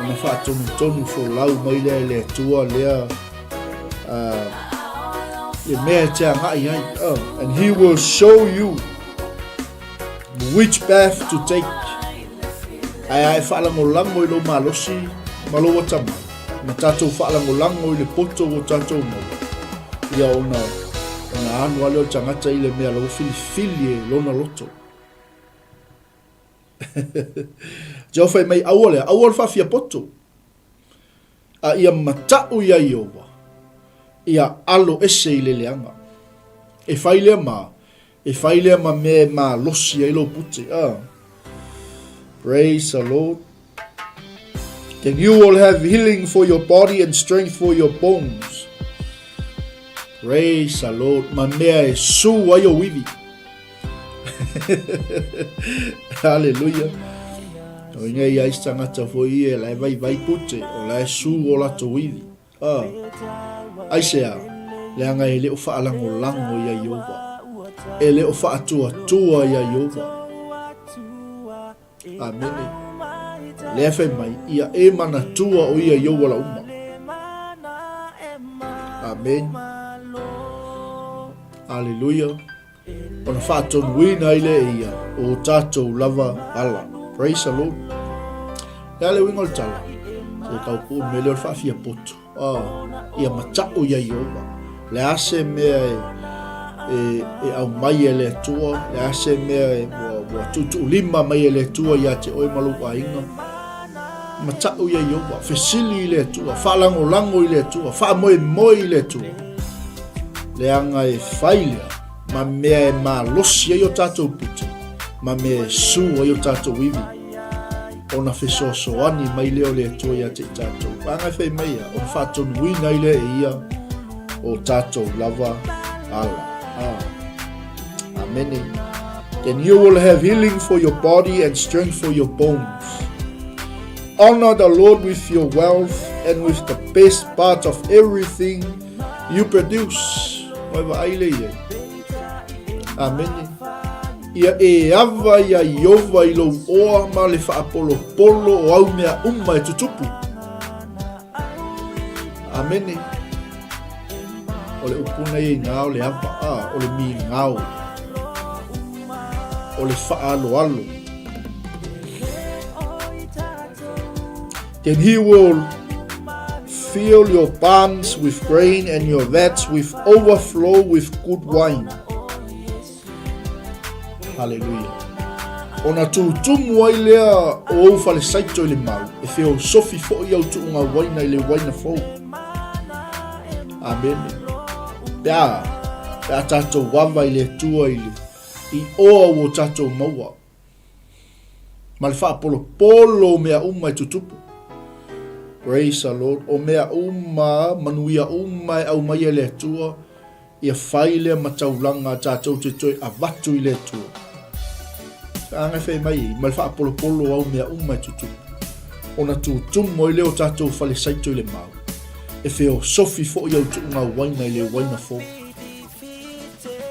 ona faatonutonu folau mai lea e le Atua lea le mea e te agai ai. Oh, and he will show you which path to take. Ae a e faalagolago i lou malosi ma lou atamai, ma tatou faalagolago i le poto ua tatou maua, ia ona, ona alu lava lea o le tagata i le mea la ua filifili e lona loto. Jehovah fai mai, Aua lea, aua le faafiapoto, a ia mata'u iā Ieova, ia alo ese i le leaga. E fai lea ma, e fai lea ma mea e malosi ai lou pute. Ah. Praise the Lord. Then you will have healing for your body and strength for your bones. Praise the Lord. Ma mea e su ai ou ivi. Hallelujah. O inga ia isi tangata foi e la e vai vai pute, o la e su o latou ivi. Ah. Aisea, leaga e le o faalagolago ia Ieova. E le o faatuatua ia Ieova. Amene. Lea fai mai, ia e manatua o ia i ou ala uma. Amen. Aleluia. Ona faatonuina ai lea e ia o tatou lava ala. Praise the Lord. Le a le uiga o le tala, se tau puu le mea lea o le faafia poto. Oh, ia mata'u ia Ieova. Le a se mea e, e, e aumai e le Atua, le a se mea e ua, ua tuutuulima mai e le Atua ia te oe ma lou aiga. Mata'u ia Ieova, fesili i le Atua, faalagolago i le Atua, faamoemoe i le Atua. Leaga e fai lea ma mea e malosi ai o tatou pute, ma mea e su ai o tatou ivi. Ona fesoasoani mai lea o le Atua ia te i tatou. Vaega e fai mai ia, ona faatonuina ai lea e ia o tatou lava ala. Ah. Amene. Then you will have healing for your body and strength for your bones. Honor the Lord with your wealth and with the best parts of everything you produce. Ua e vaai lea i ai. Amene. Ia e ava iā Ieova i lou oa ma le faapolopolo o au mea uma e tutupu. Amene. O le upu na ia inā o le ava, a, o le migao, o le faaloalo. Then he will fill your barns with grain and your vats with overflow with good wine. Haleluia. Ona tūtumu ai lea o ou fale saito i le mau, e feosofi foi au tuuga uaina i le uaina fou. Amene. Pe a, pe a tātou ava i le Atua i le, i oa ua o tātou maua. Ma le faapolopolo o mea uma e tutupu. Praise the Lord. O mea uma, manuia uma e aumai e le Atua, Ia fai lea ma taulaga tatou te toe avatu i le Atua. Feaga e fai mai ai, ma le faapolopolo o au mea uma e tutupu. Ona tutumu ai lea o tatou fale saito i le mau. E feosofi foi au tuuga uaina i le uaina fou.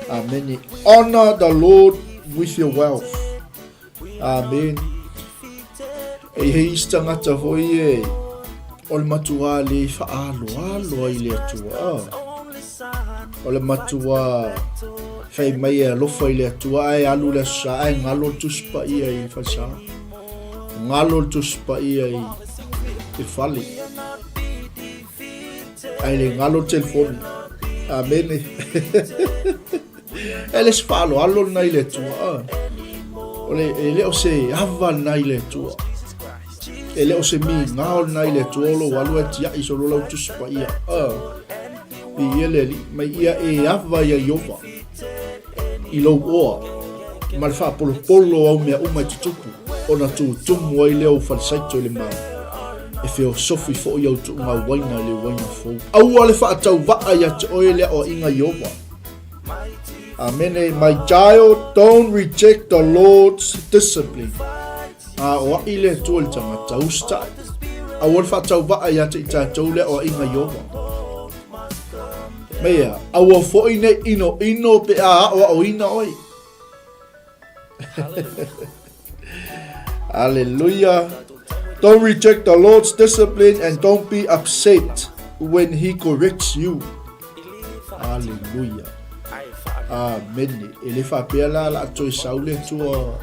Amene. Honor the Lord with your wealth. Amen. E i ai isi tagata foi e o le matuā le whaaloalo ai le Atua. Ah. O le matuā fai mai e alofa i le Atua, ae alu le aso sa, ae ngalo le Tusi Paia i le falesa. Ngalo le Tusi Paia i le fale. Ae le ngalo le telefoni. Amene. E le se faaaloalo lena i le Atua. O le, e le o se ava lena i le Atua. E le o se migao lena i le Atua o lou alu e tiai solo lau Tusi Paia. Viia le Alii, mai ia e ava ia Iova i lou oa ma le faapolopolo o au mea uma e tutupu, ona tutumu ai lea o falesaito i le mau, e feosofi foi au tuuga uaina i le uaina fou. Aua le faatauvaa ia te oe le aoaiga Iova. Amene. My child, don't reject the Lord's discipline. A o ai le Atua i le tagata, usitai. Aua le faatauvaa ia te i tatou le aoaiga Iova. Mea, aua foi ne inoino pe a aoaoina oe. Hallelujah. Don't reject the Lord's discipline and don't be upset when he corrects you. Hallelujah. Amen. E le faapea la la toe sau le Atua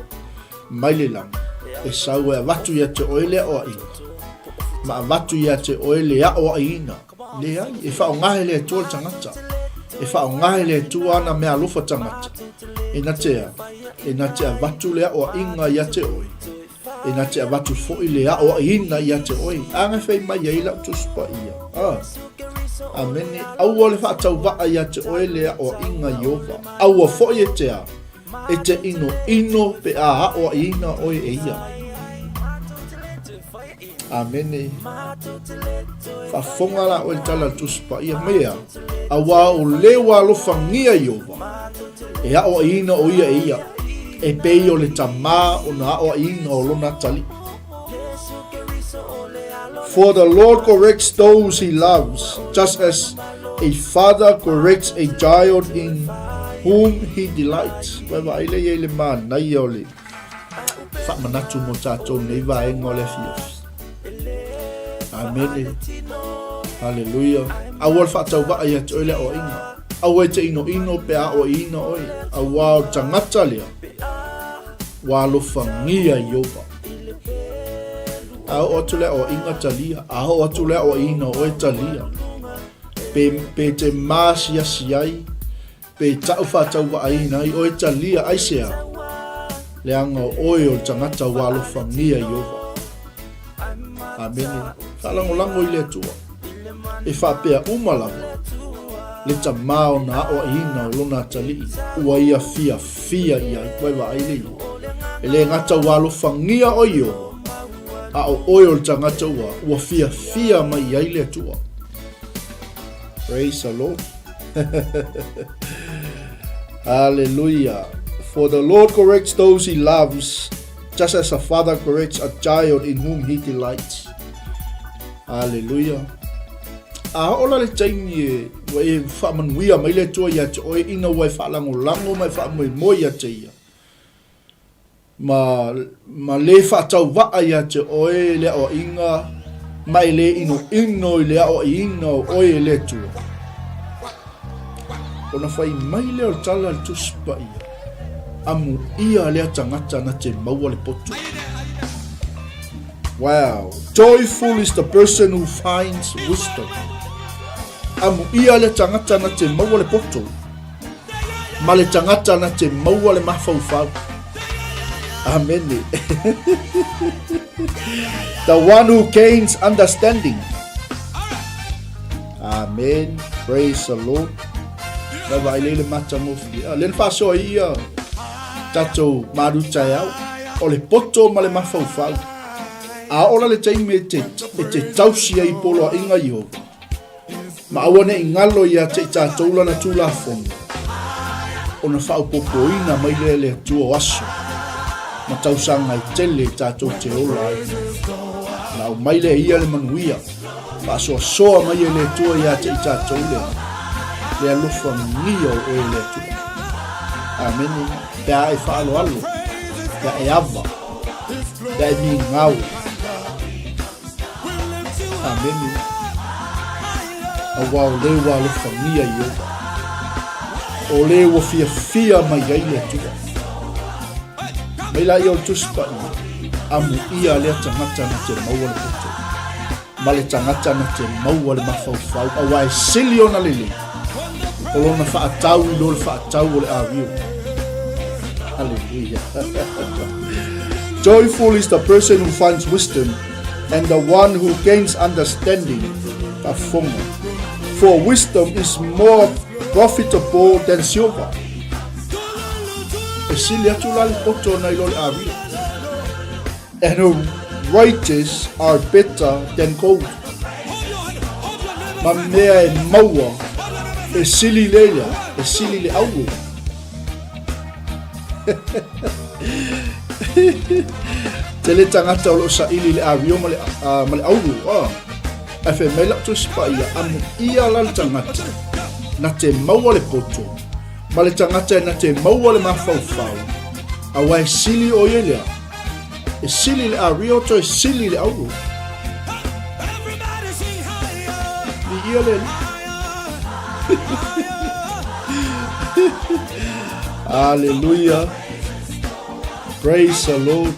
mai le lagi. E sau e avatu ia te oe le aoaiga. Ma avatu ia te oe le aoaiina. Leai, e faaaoga e le Atua le tagata. E faaaoga e le Atua ana meaalofa tagata. E na te a, e na te avatu le aoaiga ia te oe. E na te avatu foi le aoaiina ia te oe. A e fai mai ai lau Tusi Paia. A. Amene. Aua le faatauvaa ia te oe le aoaiga Iova. Aua foi e te a, E te inoino pe a aoaiina oe e ia. Amene. Faafofoga la oe i le tala a le Tusi Paia mai ea, auā o le ua alofagia Iova, e aoaiina o ia e ia, e pei o le tamā ona aoaiina o lona atalii. For the Lord corrects those he loves, just as a father corrects a child in whom he delights. Ua vaai lea i ai le manaia o le faamanatu mo tatou nei vaega o le afiafi. Amene. Haleluia. Aua le faatauvaa ia te oe le aoaiga. Aua e te inoino pe a aoaiina oe. Auā o le tagata lea, ua alofagia Iova. A oo atu le aoaiga talia, a oo atu le aoaiina o oe talia. Pe, pe te maasiasi ai, Pe ta'u faatauvaaina ai oe talia aisea, leaga o oe o le tagata ua alofagia Iova. Amene. Faalagolago i le Atua. E faapea uma lava le tamā ona aoaiina o lona atalii ua ia fiafia i ai. Ua e vaai le ia. E le gata ua alofagia oe Iova, a o oe o le tagata ua, ua fiafia mai i ai le Atua. Praise the Lord. Hallelujah. For the Lord corrects those he loves, just as a father corrects a child in whom he delights. Aleluia. A oo la le taimi e ua e faamanuia mai le Atua ia te oe ina ua e faalagolago ma e faamoemoe ia te Ia, ma, ma lē faatauvaa ia te oe le aoaiga ma e lē inoino i le aoaiina o oe e le Atua, ona fai mai lea o le tala a le Tusi Paia, Amuia lea tagata na te maua le poto. Wow. Joyful is the person who finds wisdom. Amuia le tagata na te maua le poto, ma le tagata na te maua le mafaufau. Amene. The one who gains understanding. Amen. Praise the Lord. Vai vai le le matagofie. Ah, le faasoa ia tatou malu taeao. O le poto ma le mafaufau. A ola le taimi e te, e te tausi ai poloaiga Iehova. Ma aua ne i galo ia te i tatou lana Tulafono, ona faaopoopoina mai lea e le Atua o aso ma tausaga e tele tatou te ola ai. Na aumai lea e ia le manuia, faasoasoa mai e le Atua ia te i tatou le, le alofagia o oe e le Atua. Amene. Pe a e faaaloalo, pe a e ava, pe a e migao. Amene. Aua o le ua alofagia Iehova. O le ua fiafia mai ai le Atua. Mai la ia o le Tusi Paia, amuia lea tagata na te maua le poto, ma le tagata na te maua le mafaufau, aua e sili ona lelei o lona faatau i lo le faatau o le avio. Hallelujah. Joyful is the person who finds wisdom and the one who gains understanding. Faafofoga. For wisdom is more profitable than silver. E sili atu la le poto nai lo le avio. And her riches are better than gold. Ma mea e maua, e sili le ia, e sili le auro. Tele tagata o lo o saili i le avio ma le, uh, ma le auro. Ah. Ae fai mai lau Tusi Paia, amuia la le tagata, na te maua le poto, ma le tagata e na te maua le mafaufau, aua e sili o ia lea, e sili le ario toe sili le auro. Viia le Alii. Aleluia. Praise the Lord.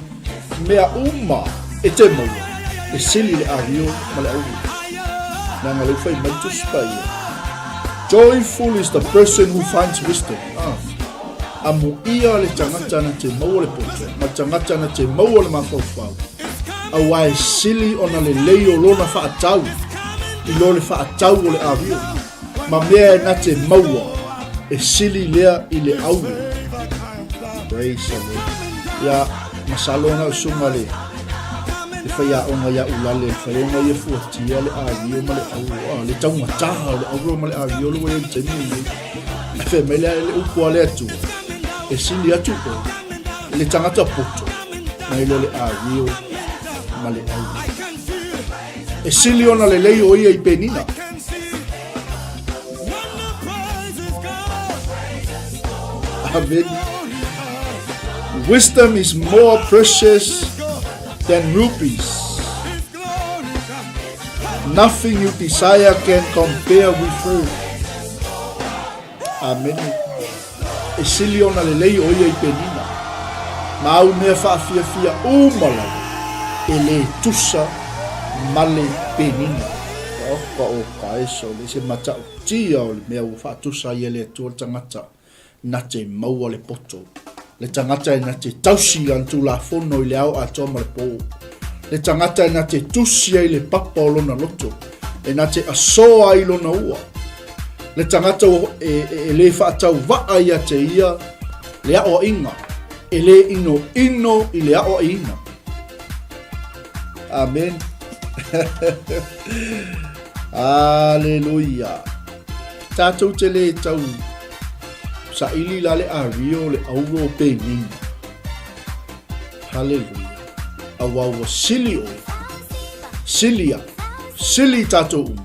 Mea uma e te maua, e sili le ario ma le auro. Leaga leu fai mai Tusi Paia. Joyful is the person who finds wisdom. Ah. Amuia le tagata na te maua le poto, ma le tagata na te maua le mafaufau. Aua e sili ona lelei o lona faatau i lo le faatau o le avio, ma mea e na te maua, e sili lea i le auro. Praise the Lord. Ia, masalo na o susuga le le faiaoga ia Ulale, le faiaoga ia fuatia le avio ma le auro, ah, le taugata o le auro ma le avio le ua i ai i le taimi lenei. Ae fai mai le, le upu a le Atua, e sili atu oe i le tagata poto nai lo le avio ma le auro. E sili ona lelei o ia i penina. Amen. Wisdom is more precious than rubies. Nothing you desire can compare with her. Amene. E sili ona lelei o ia i penina. Ma au mea faafiafia uma lava, e le tusa ma le penina. Oka oka e sole, se matautia o le mea ua faatusa ai e le Atua le tagata. na te maua le poto. Le tagata e na te tausi i lana Tulafono i le ao atoa ma le pō. Le tagata e na te tusi ai le papa o lona loto, e na te asoa ai lona ua. Le tagata e, e, e lē faatauvaa ia te ia le aoaiga, e lē inoino i le aoaiina. Amen. Aleluia. Tatou te lē tau saili la le ario le auro o penina. Haleluia. Aua ua sili oe. Sili au. Sili i tatou uma,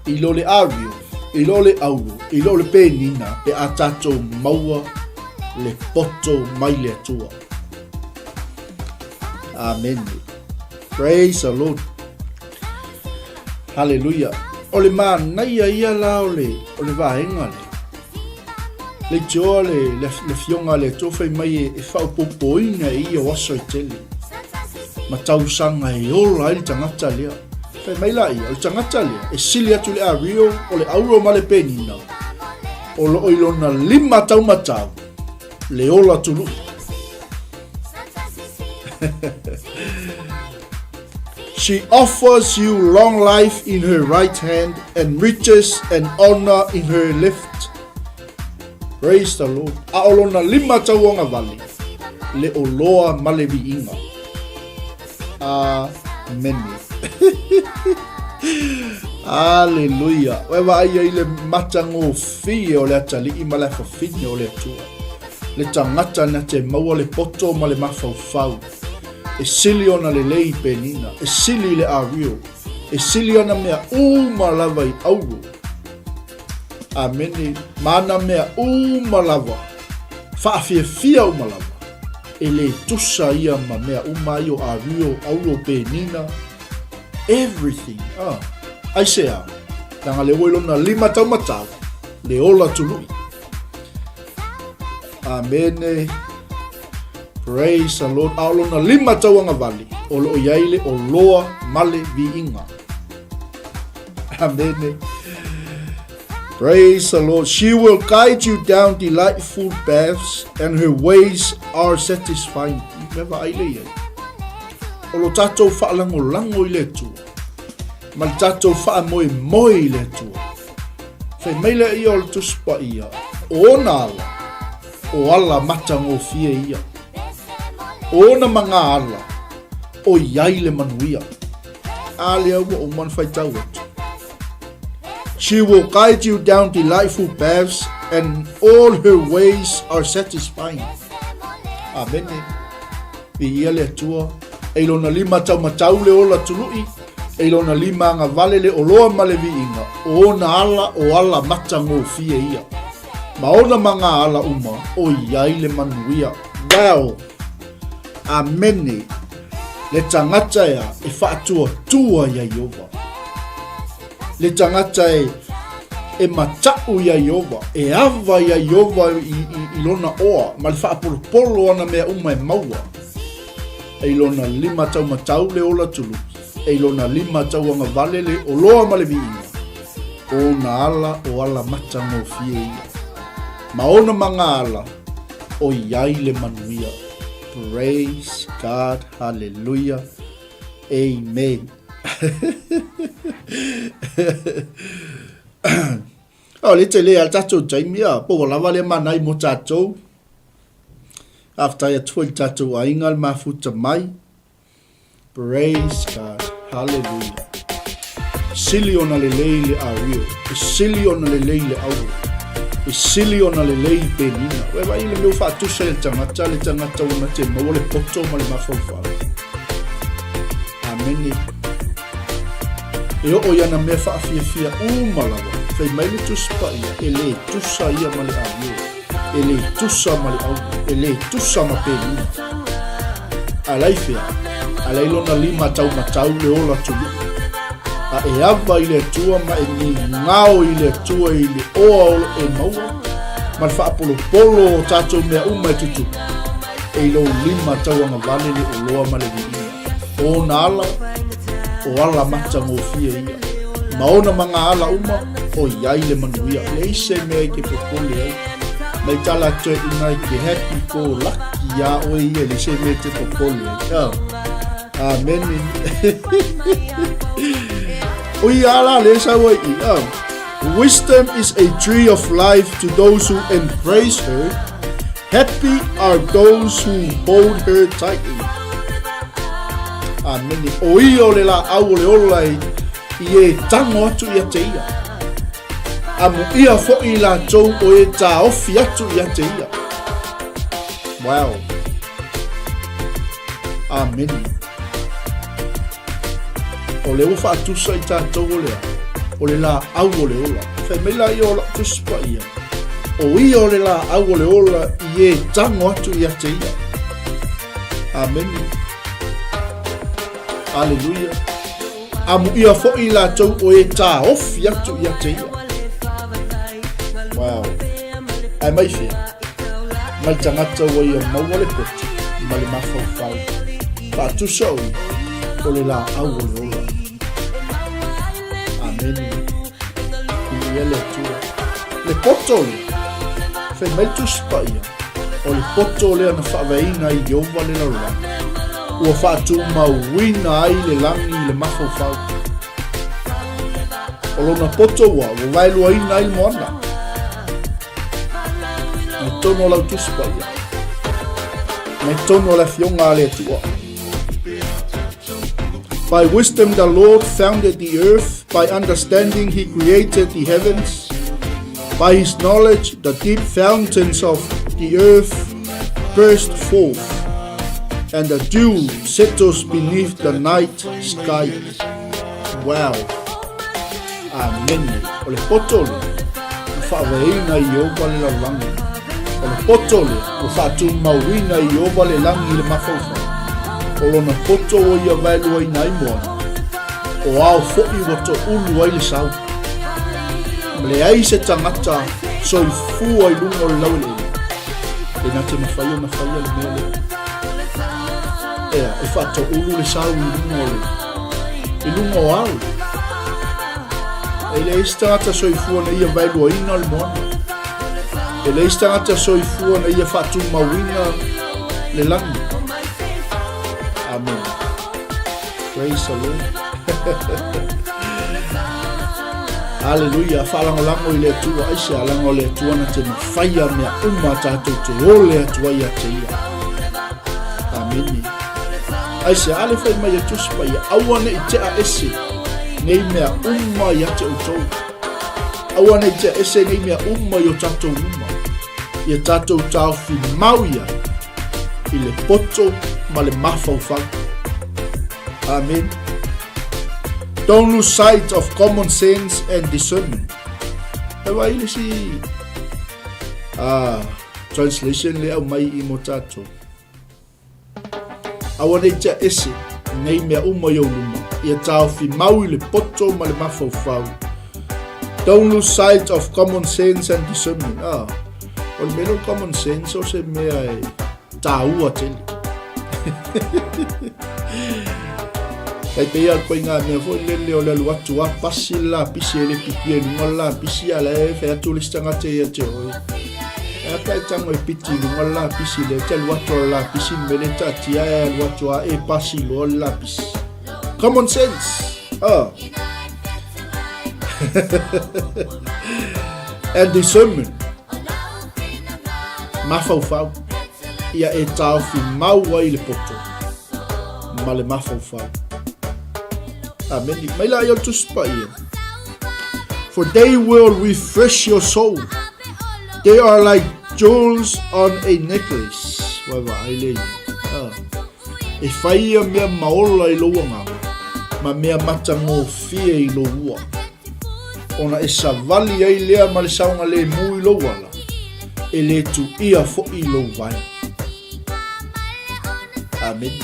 i lo le ario, i lo le auro, i lo le penina, pe a tatou maua le poto mai le Atua. Amene. Praise the Lord. Hallelujah. O le manaia ia la o le, o le vaega lea. Leitioa le, le, le fioga a le Atua fai mai e, e faaopoopoina e ia o aso e tele ma tausaga e ola ai le tagata lea. Fai mai la ia, o le tagata lea e sili atu le ario o le auro ma le penina o loo i lona lima taumatau le ola tului. She offers you long life in her right hand and riches and honor in her left. Praise the Lord. A o lona lima tauagavale, le oloa ma le viiga. Amene. Aleluia. Ua vaai ai le matagofie o le atalii ma le afafine o le Atua. Le tagata na te maua le poto ma le mafaufau. E sili ona lelei i Penina, e sili i le Ario, e sili ana mea uma lava i Auro. Amene, ma ana mea uma lava, faafiafia uma lava, e le tusa ia ma mea uma ai o Ario, Auro, Penina, everything. Ah, aisea, leaga le ua i lona lima taumatau, le ola tului. Amene. Praise the Lord. A o lona lima tauagavale, o loo i ai le oloa ma le viiga. Amene. Praise the Lord. She will guide you down delightful paths, and her ways are satisfying. Me vaai le iai. O lo tātou whaalangolango i le Atua. Ma le tātou whaamoemoe i le Atua. Whai mai le ia o le Tusi Paia, o ona ala, o ala matagofie ia. O ona ma ngā ala, o i ai le manuia. A lea ua uma ona faitau atu. She will guide you down delightful paths and all her ways are satisfying. Amene. Viia le Atua. E i lona lima taumatau le ola tului, e i lona lima agavale le oloa ma le viiga, o ona ala o ala matagofie ia. Ma ona ma ngā ala uma, o i ai le manuia. Wow! Amene! Le tagata ea e faatuatua iā Ieova. Le tagata e, e mataʻu iā Ieova, e ava iā Ieova i, i, i lona oa, ma le faapolopolo o ana mea uma e maua. E i lona lima taumatau le ola tuluki, e i lona lima tauagavale le oloa ma le viiga, o ona ala o ala matagofie ia. Ma ona ma ngā ala, o i ai le manuia. Praise God, hallelujah, amen. O le tele a le tatou taimi a, po ua lava lea manai mo tatou. Faafetai atu foi i le tatou aiga le mafuta mai. Praise God. Hallelujah. Sili ona lelei le ario. E sili ona lelei le auro. E sili ona lelei i penina. Ua vaai le mea ua faatusa i le tagata, le tagata ua na te maua le poto ma le mafaufau. Amene. E oo i ana mea faafiafia uma lava, fai mai le Tusi Paia, e le tusa ia ma le ario. E le tusa ma le auro, e le tusa ma penina. A la i fea? A la i lona lima taumatau le ola tului. A e ava i le Atua ma e nigao i le Atua i le oa o lo e maua, ma le faapolopolo o tatou mea uma e tutupu, e i lou lima tauagavale le oloa ma le viiga. O ona ala, o ala matagofie ia. Ma ona ma ngā ala uma, o i ai le manuia. Leai se mea i te popole ai. Mai tala atu e ina i te happy go lucky iā oe ia, leai se mea i te popole ai. Oh. Amen. O ia ala le sau ai i. Oh. Wisdom is a tree of life to those who embrace her. Happy are those who hold her tightly. Amene. O ia o le laau o le ola i, i e tango atu ia te ia. Amuia foʻi i latou o e taofi atu ia te ia. Wow. Amene. O lea ua faatusa i tatou o le a? O le laau o le ola. Fai mai laia o lau Tusi Paia, o ia o le laau o le ola i e tago atu ia te ia. Amene. Aleluia. Amuia foi i latou o e taofi atu ia te ia. Wow. Ae mai fea? Mai le tagata ua ia maua le poto ma le mafaufau. Faatusa o ia, o le laau o le ola. Amene. Viia le Atua. Le poto lea, fai mai le Tusi Paia, o le poto lea na faavaeina ai Ieova le lalolagi, ua faatumauina ai le lagi i le mafaufau. O lona poto ua, ua vaeluaina ai le moana. Mai totonu o lau Tusi Paia. Mai totonu o le Afioga a le Atua. By wisdom the Lord founded the earth, by understanding he created the heavens. By his knowledge the deep fountains of the earth burst forth, and the dew settles beneath the night sky. Wow. Amene. O le poto lea, ua faavaeina i Ieova le lalolagi. O le poto lea, ua faatumauina i Ieova le lagi i le mafaufau. O lona poto ua ia vaeluaina ai moana, o ao foi ua toulu ai le sau. Ma leai se tagata soifua i luga o le laueleele e na te mafai ona faia le mea lea. Ea, e faatoulu le sau i luga o le, i luga o ao. E leai se tagata soifua na ia vaeluaina o le moana. E leai se tagata soifua na ia faatumauina le lagi. Amen. Praise the Lord. Haleluia, faalagolago i le Atua, aisea, leaga o le Atua na te mafaia mea uma tatou te ole atu ai ia te ia. Amene. Aisea, a le fai mai e Tusi Paia, aua ne i tea ese nei mea uma ia te outou. Aua ne i tea ese nei mea uma i o tatou luma. Ia tatou taofi mau ia i le poto ma le mafaufau. Amen. Don't lose sight of common sense and discernment. E wai le si ah, translation le au mai i mo tātou. Aua nei tea ese nei mea uma i ou luma, ia taofi mau i le poto ma le mafaufau. Don't lose sight of common sense and discernment. Ah, o le mea lea o common sense o se mea e tāua tele. Tai pei a koe ngā mea foi lele o le alu atu a pasi le lapisi e le pikia i luga o le lapisi a la e fai atu le isi tagata ia te oe. E a pe a e tago e piti i luga o le lapisi lea, e te alu atu a le lapisi le mea lea e taatia e alu atu a e pasi loa le lapisi. Common sense! Ah. And discernment. Mafaufau. Ia e taofi mau ai le poto ma le mafaufau. Amene. Mai la ia o le Tusi Paia. For they will refresh your soul. They are like jewels on a necklace. Vaavaai le ia. Ah. E fai ia mea maola i lou agaga, ma mea matagofie i lou ua. Ona e savali ai lea ma le saogalemu i lou ala, e le tuia foi lou vae. Amene.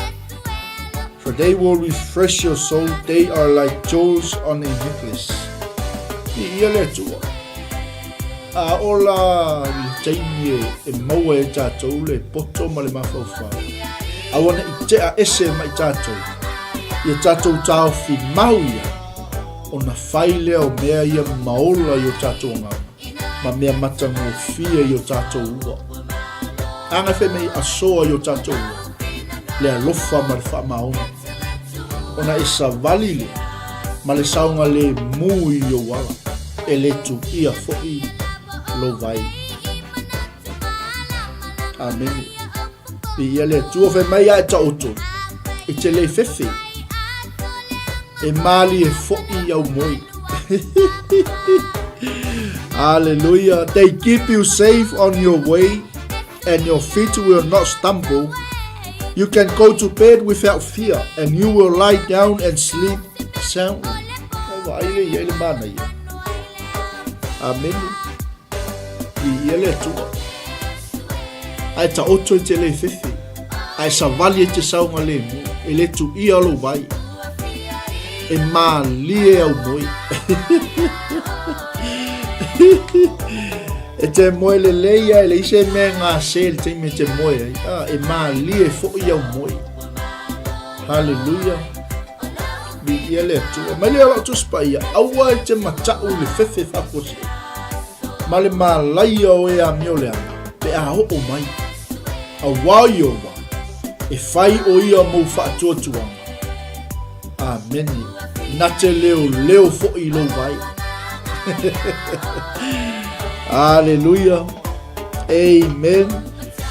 For they will refresh your soul, they are like jewels on a necklace. Viia le Atua. A ola i le taimi e maua e tatou le poto ma le mafaufau, aua ne i tea ese mai tatou, ia tatou taofi mau ia, ona fai lea o mea ia maola i o tatou agaga, ma mea matagofie i o tatou ua. Aga fai mai asoa i o tatou ua, le alofa ma le faamaoni. Ona e savali lea ma le saogalemu i ou ala, e le tuia foi lou vai. Amene. Viia le Atua, fai mai a e taoto, e te le fefe, e malie foi au moe. Hallelujah. They keep you safe on your way and your feet will not stumble. You can go to bed without fear and you will lie down and sleep Sound. Ai vaai lea i ai le manaia. Amene. Viia le Atua. Ae taoto e te le fefe. Ae savali e te saogalemu. E le tuia lou vai. E malie au moe. E te moe lelei a e leai se mea e gase i le taimi e te moe ai. Ah, e malie foi au moe. Haleluia. Viia le Atua. Mai lea o lau Tusi Paia, aua e te mata'u i le fefe faafuasei, ma le malaia o e amioleaga, pe a oo mai. Auā Ieova, e fai o ia mou faatuatuaga. Amene. Na te leoleo foi i lou vai. Haleluia. Amen.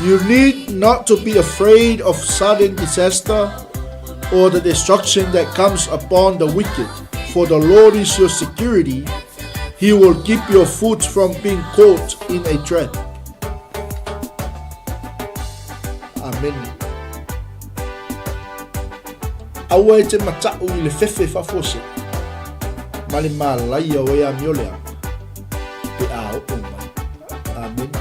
You need not to be afraid of sudden disaster or the destruction that comes upon the wicked, for the Lord is your security. He will keep your foot from being caught in a trap. Amen. Aua e te mata'u i le fefe faafuasei, ma le malaia o e amioleaga, pe a oo mai. Amene.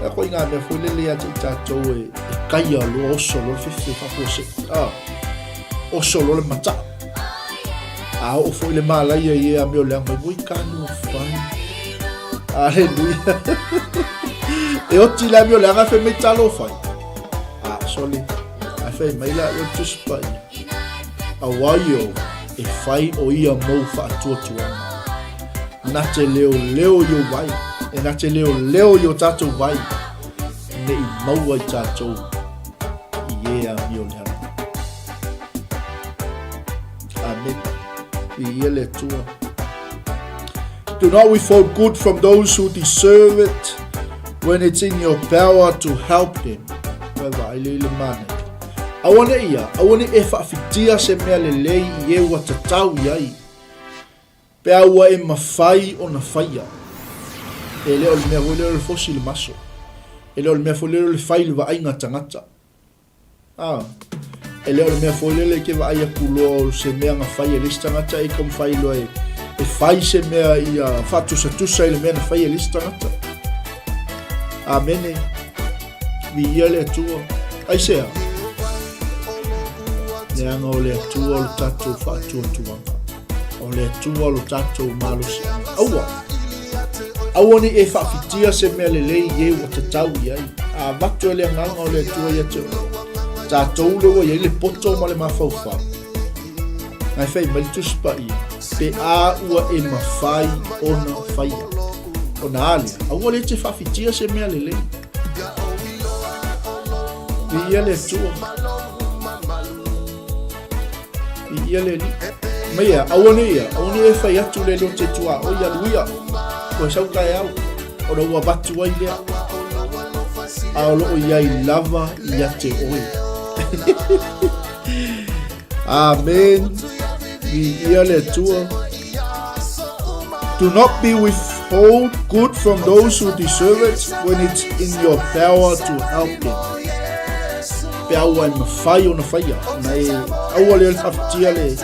Ea koe i ngā mea foi lele ia te i tātou e, e kaia loa oso loa le fefe faafuasei. Ah, oso loa le mata'u. A oo foi le malaia i e amioleaga mai, oi ka fai. Aleluia. E oti le amioleaga fai mai talo fai. Ah, sole. Ae fai mai la le Tusi Paia, Auā Ieova, e fai o ia mou faatuatuaga. Na te leoleo i ou vai, e na te leoleo i o tātou vai, ne i maua i tātou i e amioleaga. Amen. Viia le Atua. Do not withhold good from those who deserve it when it's in your power to help them. Koe vaai le i le manaia. Aua ne ia, aua ne e whawhitia se mea lelei i e ua tatau i ai. Pe a ua e mawhai o na whaia. E le o le mea foi lea o le fosi le maso. E le o le mea foi lea o le whai le vaaiga tangata. A, e le o le mea foi lele ke vaai atu loa o se mea na fai e le isi tagata e taumafai loa e, e fai se mea ia faatusatusa i le mea na fai e le isi tagata. Amene. Viia le Atua. Aisea? Leaga o le Atua o le tatou faatuatuaga. O le Atua lo tatou malosiaga. Aua! Aua ne i e faafitia se mea lelei i e ua tatau i ai. A avatu e le Agaga o le Atua ia te oe, tatou le ua i ai le poto ma le mafaufau. Ae fai mai le Tusi Paia, pe a ua e mafai ona faia. Ona a lea, aua le te faafitia se mea lelei. Viia le Atua. Viia le Alii. Mai ea, aua ne ia, aua ne e fai atu le leo te tua oi aluia. Koe sau taeao, ona ua avatu ai lea. A o loo iai lava ia te oe. Amen. Viia le Atua. Do not be withhold good from those who deserve it when it's in your power to help them. Pe a ua e mawhai ona whaia, na e aua le whawhitia le,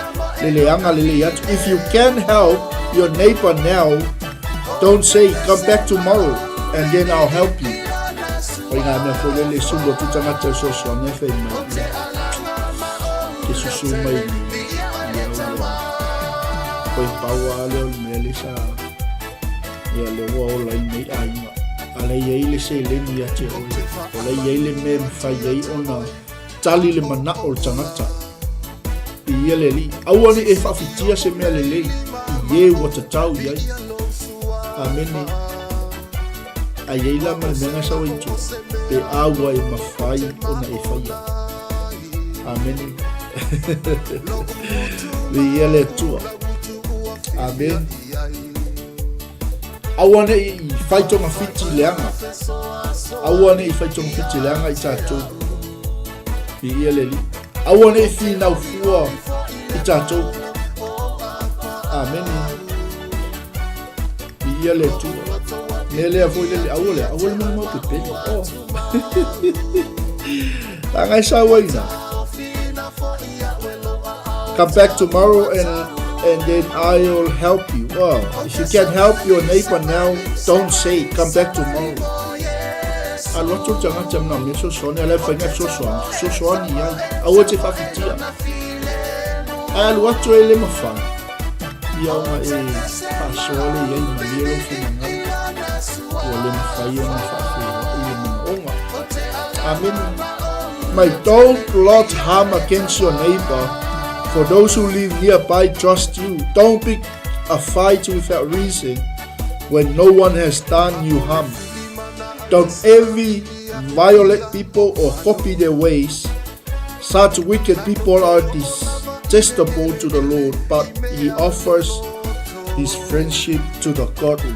le leanga le lei atu. If you can help your neighbor now, don't say, come back tomorrow and then I'll help you. Oi ngā mea foi lele sulu atu tangata e soasoani e whai mai. Ke susu mai nei, ia ua koe pau a lea o le mea le sa ia le ua ola ai nei aiga. A la i ai le seleni ia te oe, o la i ai le mea e mawhai ai ona tali le mana'o o le tagata i ia le alii. Aua ne i e faafitia se mea lelei i e ua tatau i ai. Amene. A i ai la ma le mea na sau ai i tua, pe a ua e mawhai ona e whaia. Amene. Viia le Atua. Amen. Aua ne i whai togafiti leaga. Aua ne i whai togafiti leaga i tātou. Viia le Alii. Aua ne i whinau fua i tātou. Amene. Viia le Atua. Mea lea foi lele, aua lea, aua le maumau pepelo. Oh. Langa e sau ai na. Come back tomorrow and and then I'll help you. Well, if you can't help your neighbor now, don't say come back tomorrow. Alu atu le tagata e manaomia fesoasoani, a o la e mafai ona e fesoasoani, fesoasoani i ai. Aua e te faafitia. Ae alu atu e le mafai, ia ona e faasoa lea i ai, malie lou finagalo. Ua le mafai ona faafeiloai le manaoga. Amene. Mai don't plot harm against your neighbor, for those who live nearby trust you. Don't pick a fight without reason when no one has done you harm. Don't envy violent people or copy their ways. Such wicked people are detestable to the Lord, but he offers his friendship to the godly.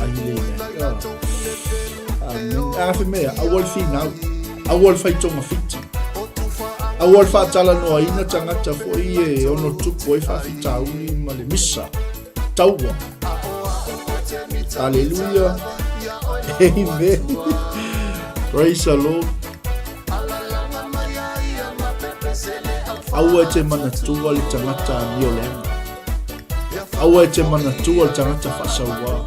Amen. A fe mea, aua le finau, aua le faitogafiti, aua le faatalanoaina tagata foi e ono tupu ai faafitauli ma le misa. Taua. Hallelujah. Amen. Praise the Lord. Aua e te manatua le tangata amioleaga. Aua e te manatua le tagata faasauā.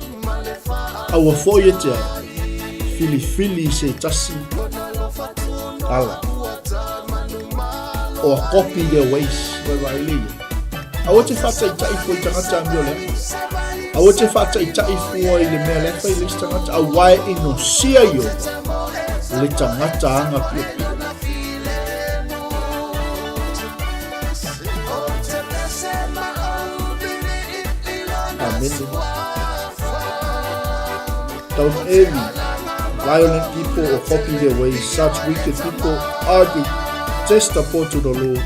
Aua foi e te filifili i se tasi ala. Or copy their ways. Vai vai le ia. Aua te whaataitai fua i tagata amioleaga. Aua te whaataitai fua i le mea lea fai le isi tagata. Aua e inosia Ieova le tagata aga piopio. Amene. Don't envy violent people or copy their ways. Such wicked people are detestable to the Lord.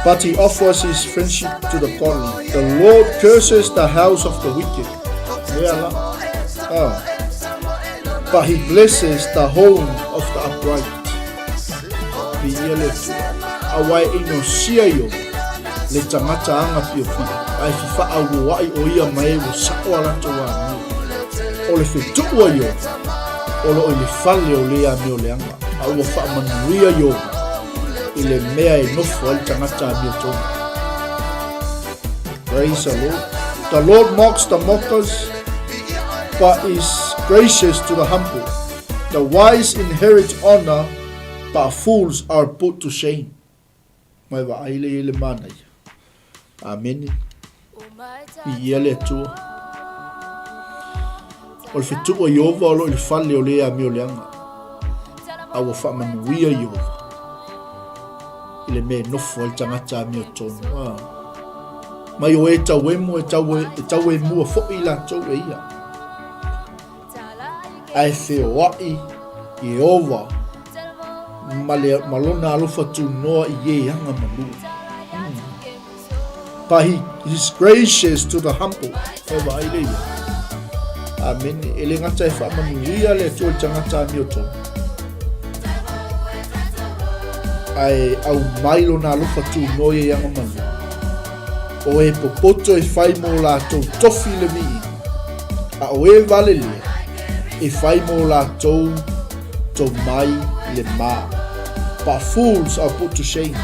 But he offers his friendship to the godly. The Lord curses the house of the wicked. Ah. But he blesses the home of the upright. Viia le Atua. Aua e inosia Ieova, le tagata aga piopio, ae fefaauoai o ia ma e ua sao a latou amio. O le fetuu a Ieova, o lo o i le fale o le amioleaga, a ua faamanuia Ieova i le mea e nofo ai le tagata amiotonu. Praise the Lord. The Lord mocks the mockers, but is gracious to the humble. The wise inherit honor, but fools are put to shame. Mai vaai le i le manaia. Amene. Viia le Atua. O le fetuu a Ieova o lo o i le fale o le amioleaga, a ua faamanuia Ieova i le mea e nofo ai le tagata amiotonu. Ah. Mai o e tauemo e tau e tauemua foi latou e ia. Ae feoai Ieova ma, le, ma lona alofa tunoa i e aga malū. But he is gracious to the humble. E vaai le ia. Amene. E le gata e faamanuia le Atua i le tagata amiotonu. Ae aumai lona alofa tunoa i e aga malū. O e popoto e fai mō lātou tofi le viiga, a o e vale lea e fai mō lātou tomai le mā. But fools are put to shame.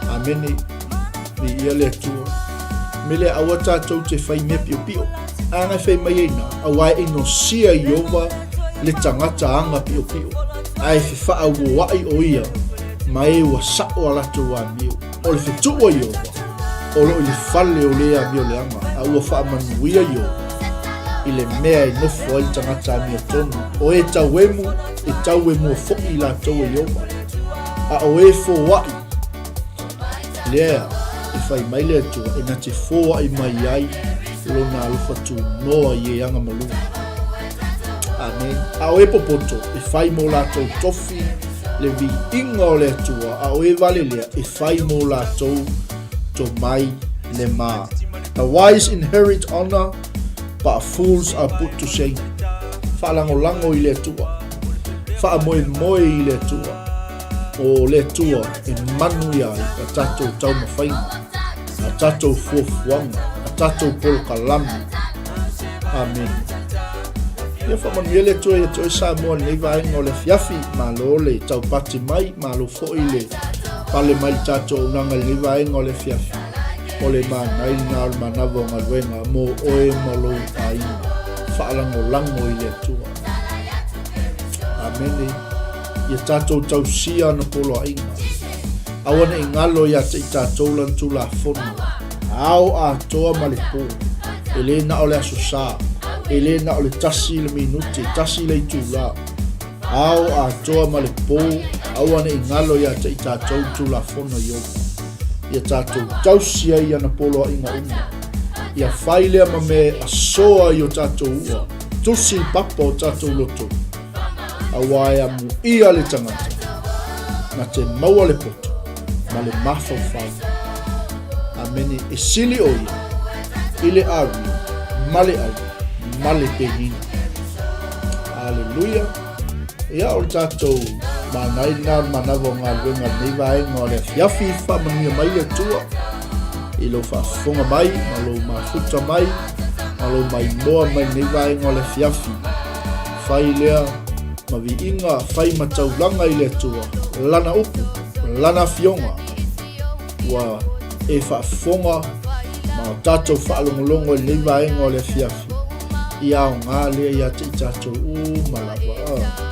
Amene. Viia le Atua. Me lea aua tātou te whai mea piopio. Āna e whai mai ai nā, aua e inosia Ieova le tagata aga piopio, ae fewhaauoai o ia ma e ua sa'o a latou amio. O le fetuʻu a Ieova, o lo o i le fale o le amioleaga, a ua faamanuia Ieova i le mea e nofo ai le tagata amiotonu, o e tauemu, e tauemua foʻi i latou e Ieova, a o e foaʻi, Lea e fai mai le Atua e na te foaʻi mai ai lona alofa tunoa i e aga malū. Amen. A o e popoto e fai mō lātou tofi le viiga o le Atua, a o e vale lea e fai mō lātou tomai le mā. The wise inherit honor, but fools are put to shame. Faalagolago i le Atua. Faamoemoe i le Atua. O le Atua e manuia ai a tatou taumafaiga, a tatou fuafuaga, a tatou polokalame. Amene. Ia faamanuia le Atua ia te oe Samoa i lenei vaega o le afiafi. Malo le taupati mai, malo foi le. Pale mai le tatou auaunaga i lenei vaega o le afiafi, o le manai lena o le manava o galuega mo oe ma lou aiga. Faalagolago i le Atua. Amene. Ia tatou tausia ana poloaiga. Aua ne i galo ia te i tatou lana Tulafono, ao atoa ma le po, e le na o le Aso Sa, e le na o le tasi le minute, tasi le itula, ao atoa ma le po, aua ne i galo ia te i tatou le Tulafono i Ieova. Ia tatou tausi ai ana poloaiga uma. Ia fai lea ma mea e asoa i o tatou ua, tusi i papa o tatou loto, Aua e amuia le tagata, na te maua le poto ma le mafaufau. Amene. E sili ʻo ia i le ʻāwia ma le ʻau ma le penina. Aleluia. Ia, o le tatou manai lena o le manava o galuega lenei vaega o le afiafi. Faamanuia mai le Atua i lou faafofoga mai ma lou mafuta mai ma lou maimoa mai lenei vaega o le afiafi. Fai lea ma viiga, fai ma taulaga i le Atua, Lana upu, Lana afioga, ua e faafofoga ma o tatou faalogologo i lenei vaega o le afiafi, ia aoga lea ia te i tatou uma lava.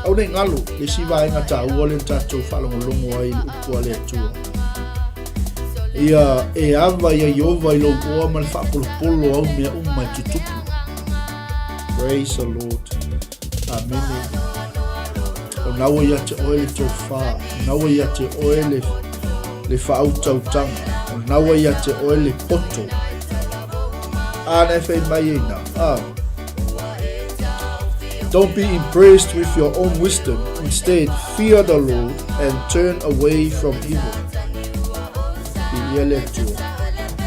Aua ne i galo le isi vaega taua lea na tatou faalogologo ai i le upu a le Atua. Ia e ava ia Ieova i lou oa ma le faapolopolo au mea uma e tutupu. Praise the Lord. Amene. O na ua ia te oe le tofa, o na ua ia te oe le, le faautautaga, o na ua ia te oe le poto. A na e fai mai ei na. Ah. Don't be impressed with your own wisdom. Instead, fear the Lord and turn away from evil. Viia le Atua.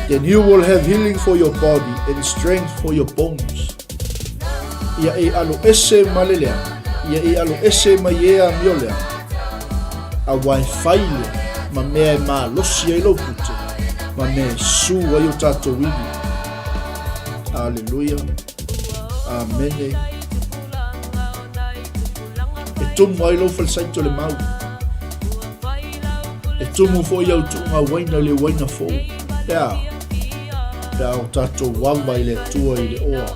Then you will have healing for your body and strength for your bones. Ia e alo ese ma le leaga, ia e alo ese mai e amio leaga. Aua e fai lea ma mea e malosi ai lou pute, ma mea e su ai o tatou iwi. Aleluia. Amene. E tumu ai lou falesaito i le mau. E tumu foi au tuuga uaina i le uaina fou. Pe a? Pe a o tatou ava i le Atua i le oa,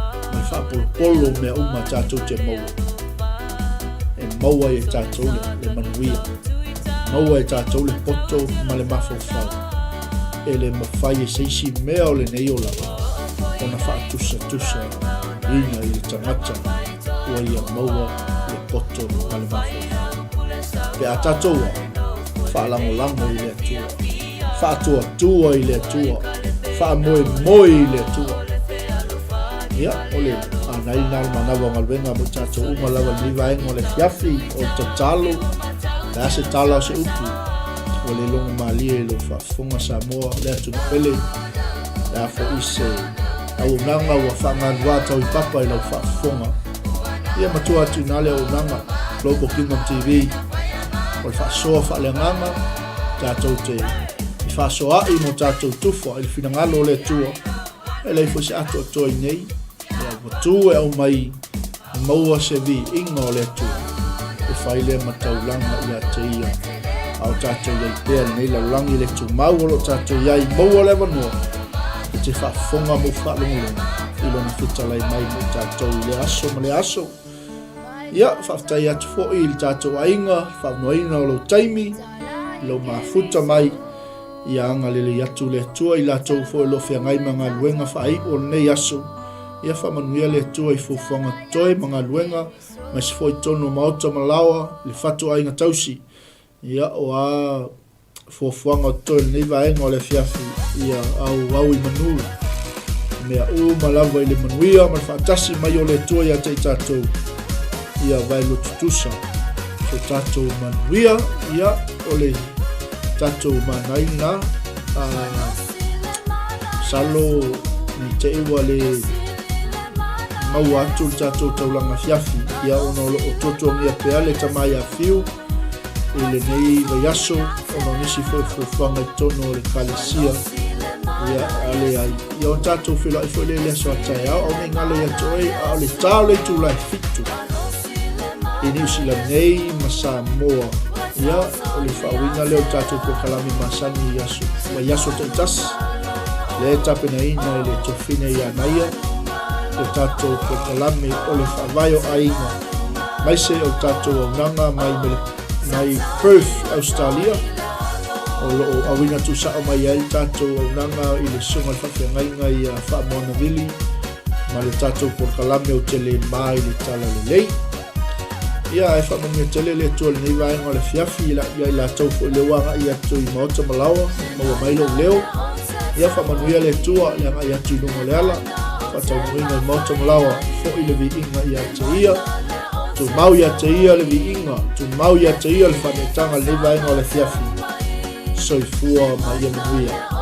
ma le faapolopolo o mea uma tatou te maua. E maua ai e tatou le, le manuia. Maua e tatou le poto ma le mafaufau. E le mafai e se isi mea o lenei olaga ona faatusatusa ina i le tagata ua ia maua le poto ma le mafaufau. Pe a tatou a, faalagolago i le Atua, faatuatua i le Atua, faamoemoe i le Atua. Ia, o le anai lena o le manawa o galuega mo tatou uma lava lenei vaega o le afiafi, o le tatalo, le a se tala o se upu, ua le logo malie i lou faafofoga Samoa, le atunuu pele, le a foi se auaunaga ua faagaluā tau i papa i lau faafofoga. Ia matua atu i ina le auaunaga Global Kingdom TV o le faasoa faaleagaga tatou te i faasoa'i mo tatou tufa i le finagalo o le Atua. E leai foi se atoatoa i nei. Ia ua tu e aumai maua se viiga o le Atua e fai lea ma taulaga ia te ia. A o tatou i ai pea lenei lalolagi le tumau o lo o tatou i ai, maua le avanoa e te faafofoga ma ou faalogologo i lona fetalai mai mo tatou i lea aso ma lea aso. Ia, faafetai atu foi i le tatou aiga, le faavanoaina o lou taimi, i lou mafuta mai, ia agalelei atu le Atua i latou foi o lo o feagai ma galuega faaiu o lenei aso. Ia faamanuia le Atua i fuafuaga totoe ma galuega, aemaise foi totonu o maota ma laoa, le fatuaiga tausi. Ia, o a fuafuaga o totoe o lenei vaega o le afiafi, ia auau i manu. Mea uma lava i le manuia ma le faatasi mai o le Atua ia te i tatou, ia vaelua tutusa so tatou manuia, ia o le tatou manai lena. Masalo ne i te i ua le maua atu le tatou taulaga afiafi, ia ona o lo o tuatuangia pea le tama ia Fiu i lenei vaiaso ona o nisi foi fuafuaga i totonu o le Ekalesia. Ia, a leai, ia ona tatou feiloai foi lea i le aso a taeao, aua ne i galo ia te oe, a o le ta o le itula e 7 i Niu Sila nei ma Samoa. Ia, o le faauiga lea o le tatou polokalame masani i aso, vaiaso taitasi, lea e tapenaina e le Tofina ia Naia, le tatou polokalame o le Faavae o Aiga, aemaise o le tatou auaunaga mai, mai Perth, Australia, o lo o auina tuusao mai ai le tatou auaunaga i le Susuga i le Faafeagaiga ia Faamoana Vili ma le tatou polokalame o Telema i le Talalelei. Ia, ae faamanuia tele le Atua i lenei vaega o le afiafi ia i latou foi lea ua agai atu i maota ma laoa, maua mai lou leo. Ia faamanuia le Atua le agai atu i luga o le ala, faataunuuina i maota ma laoa, foi le viiga ia te ia. Tumau ia te ia le viiga, tumau ia te ia le faaneetaga i lenei vaega o le afiafi. Soifua ma ia manuia.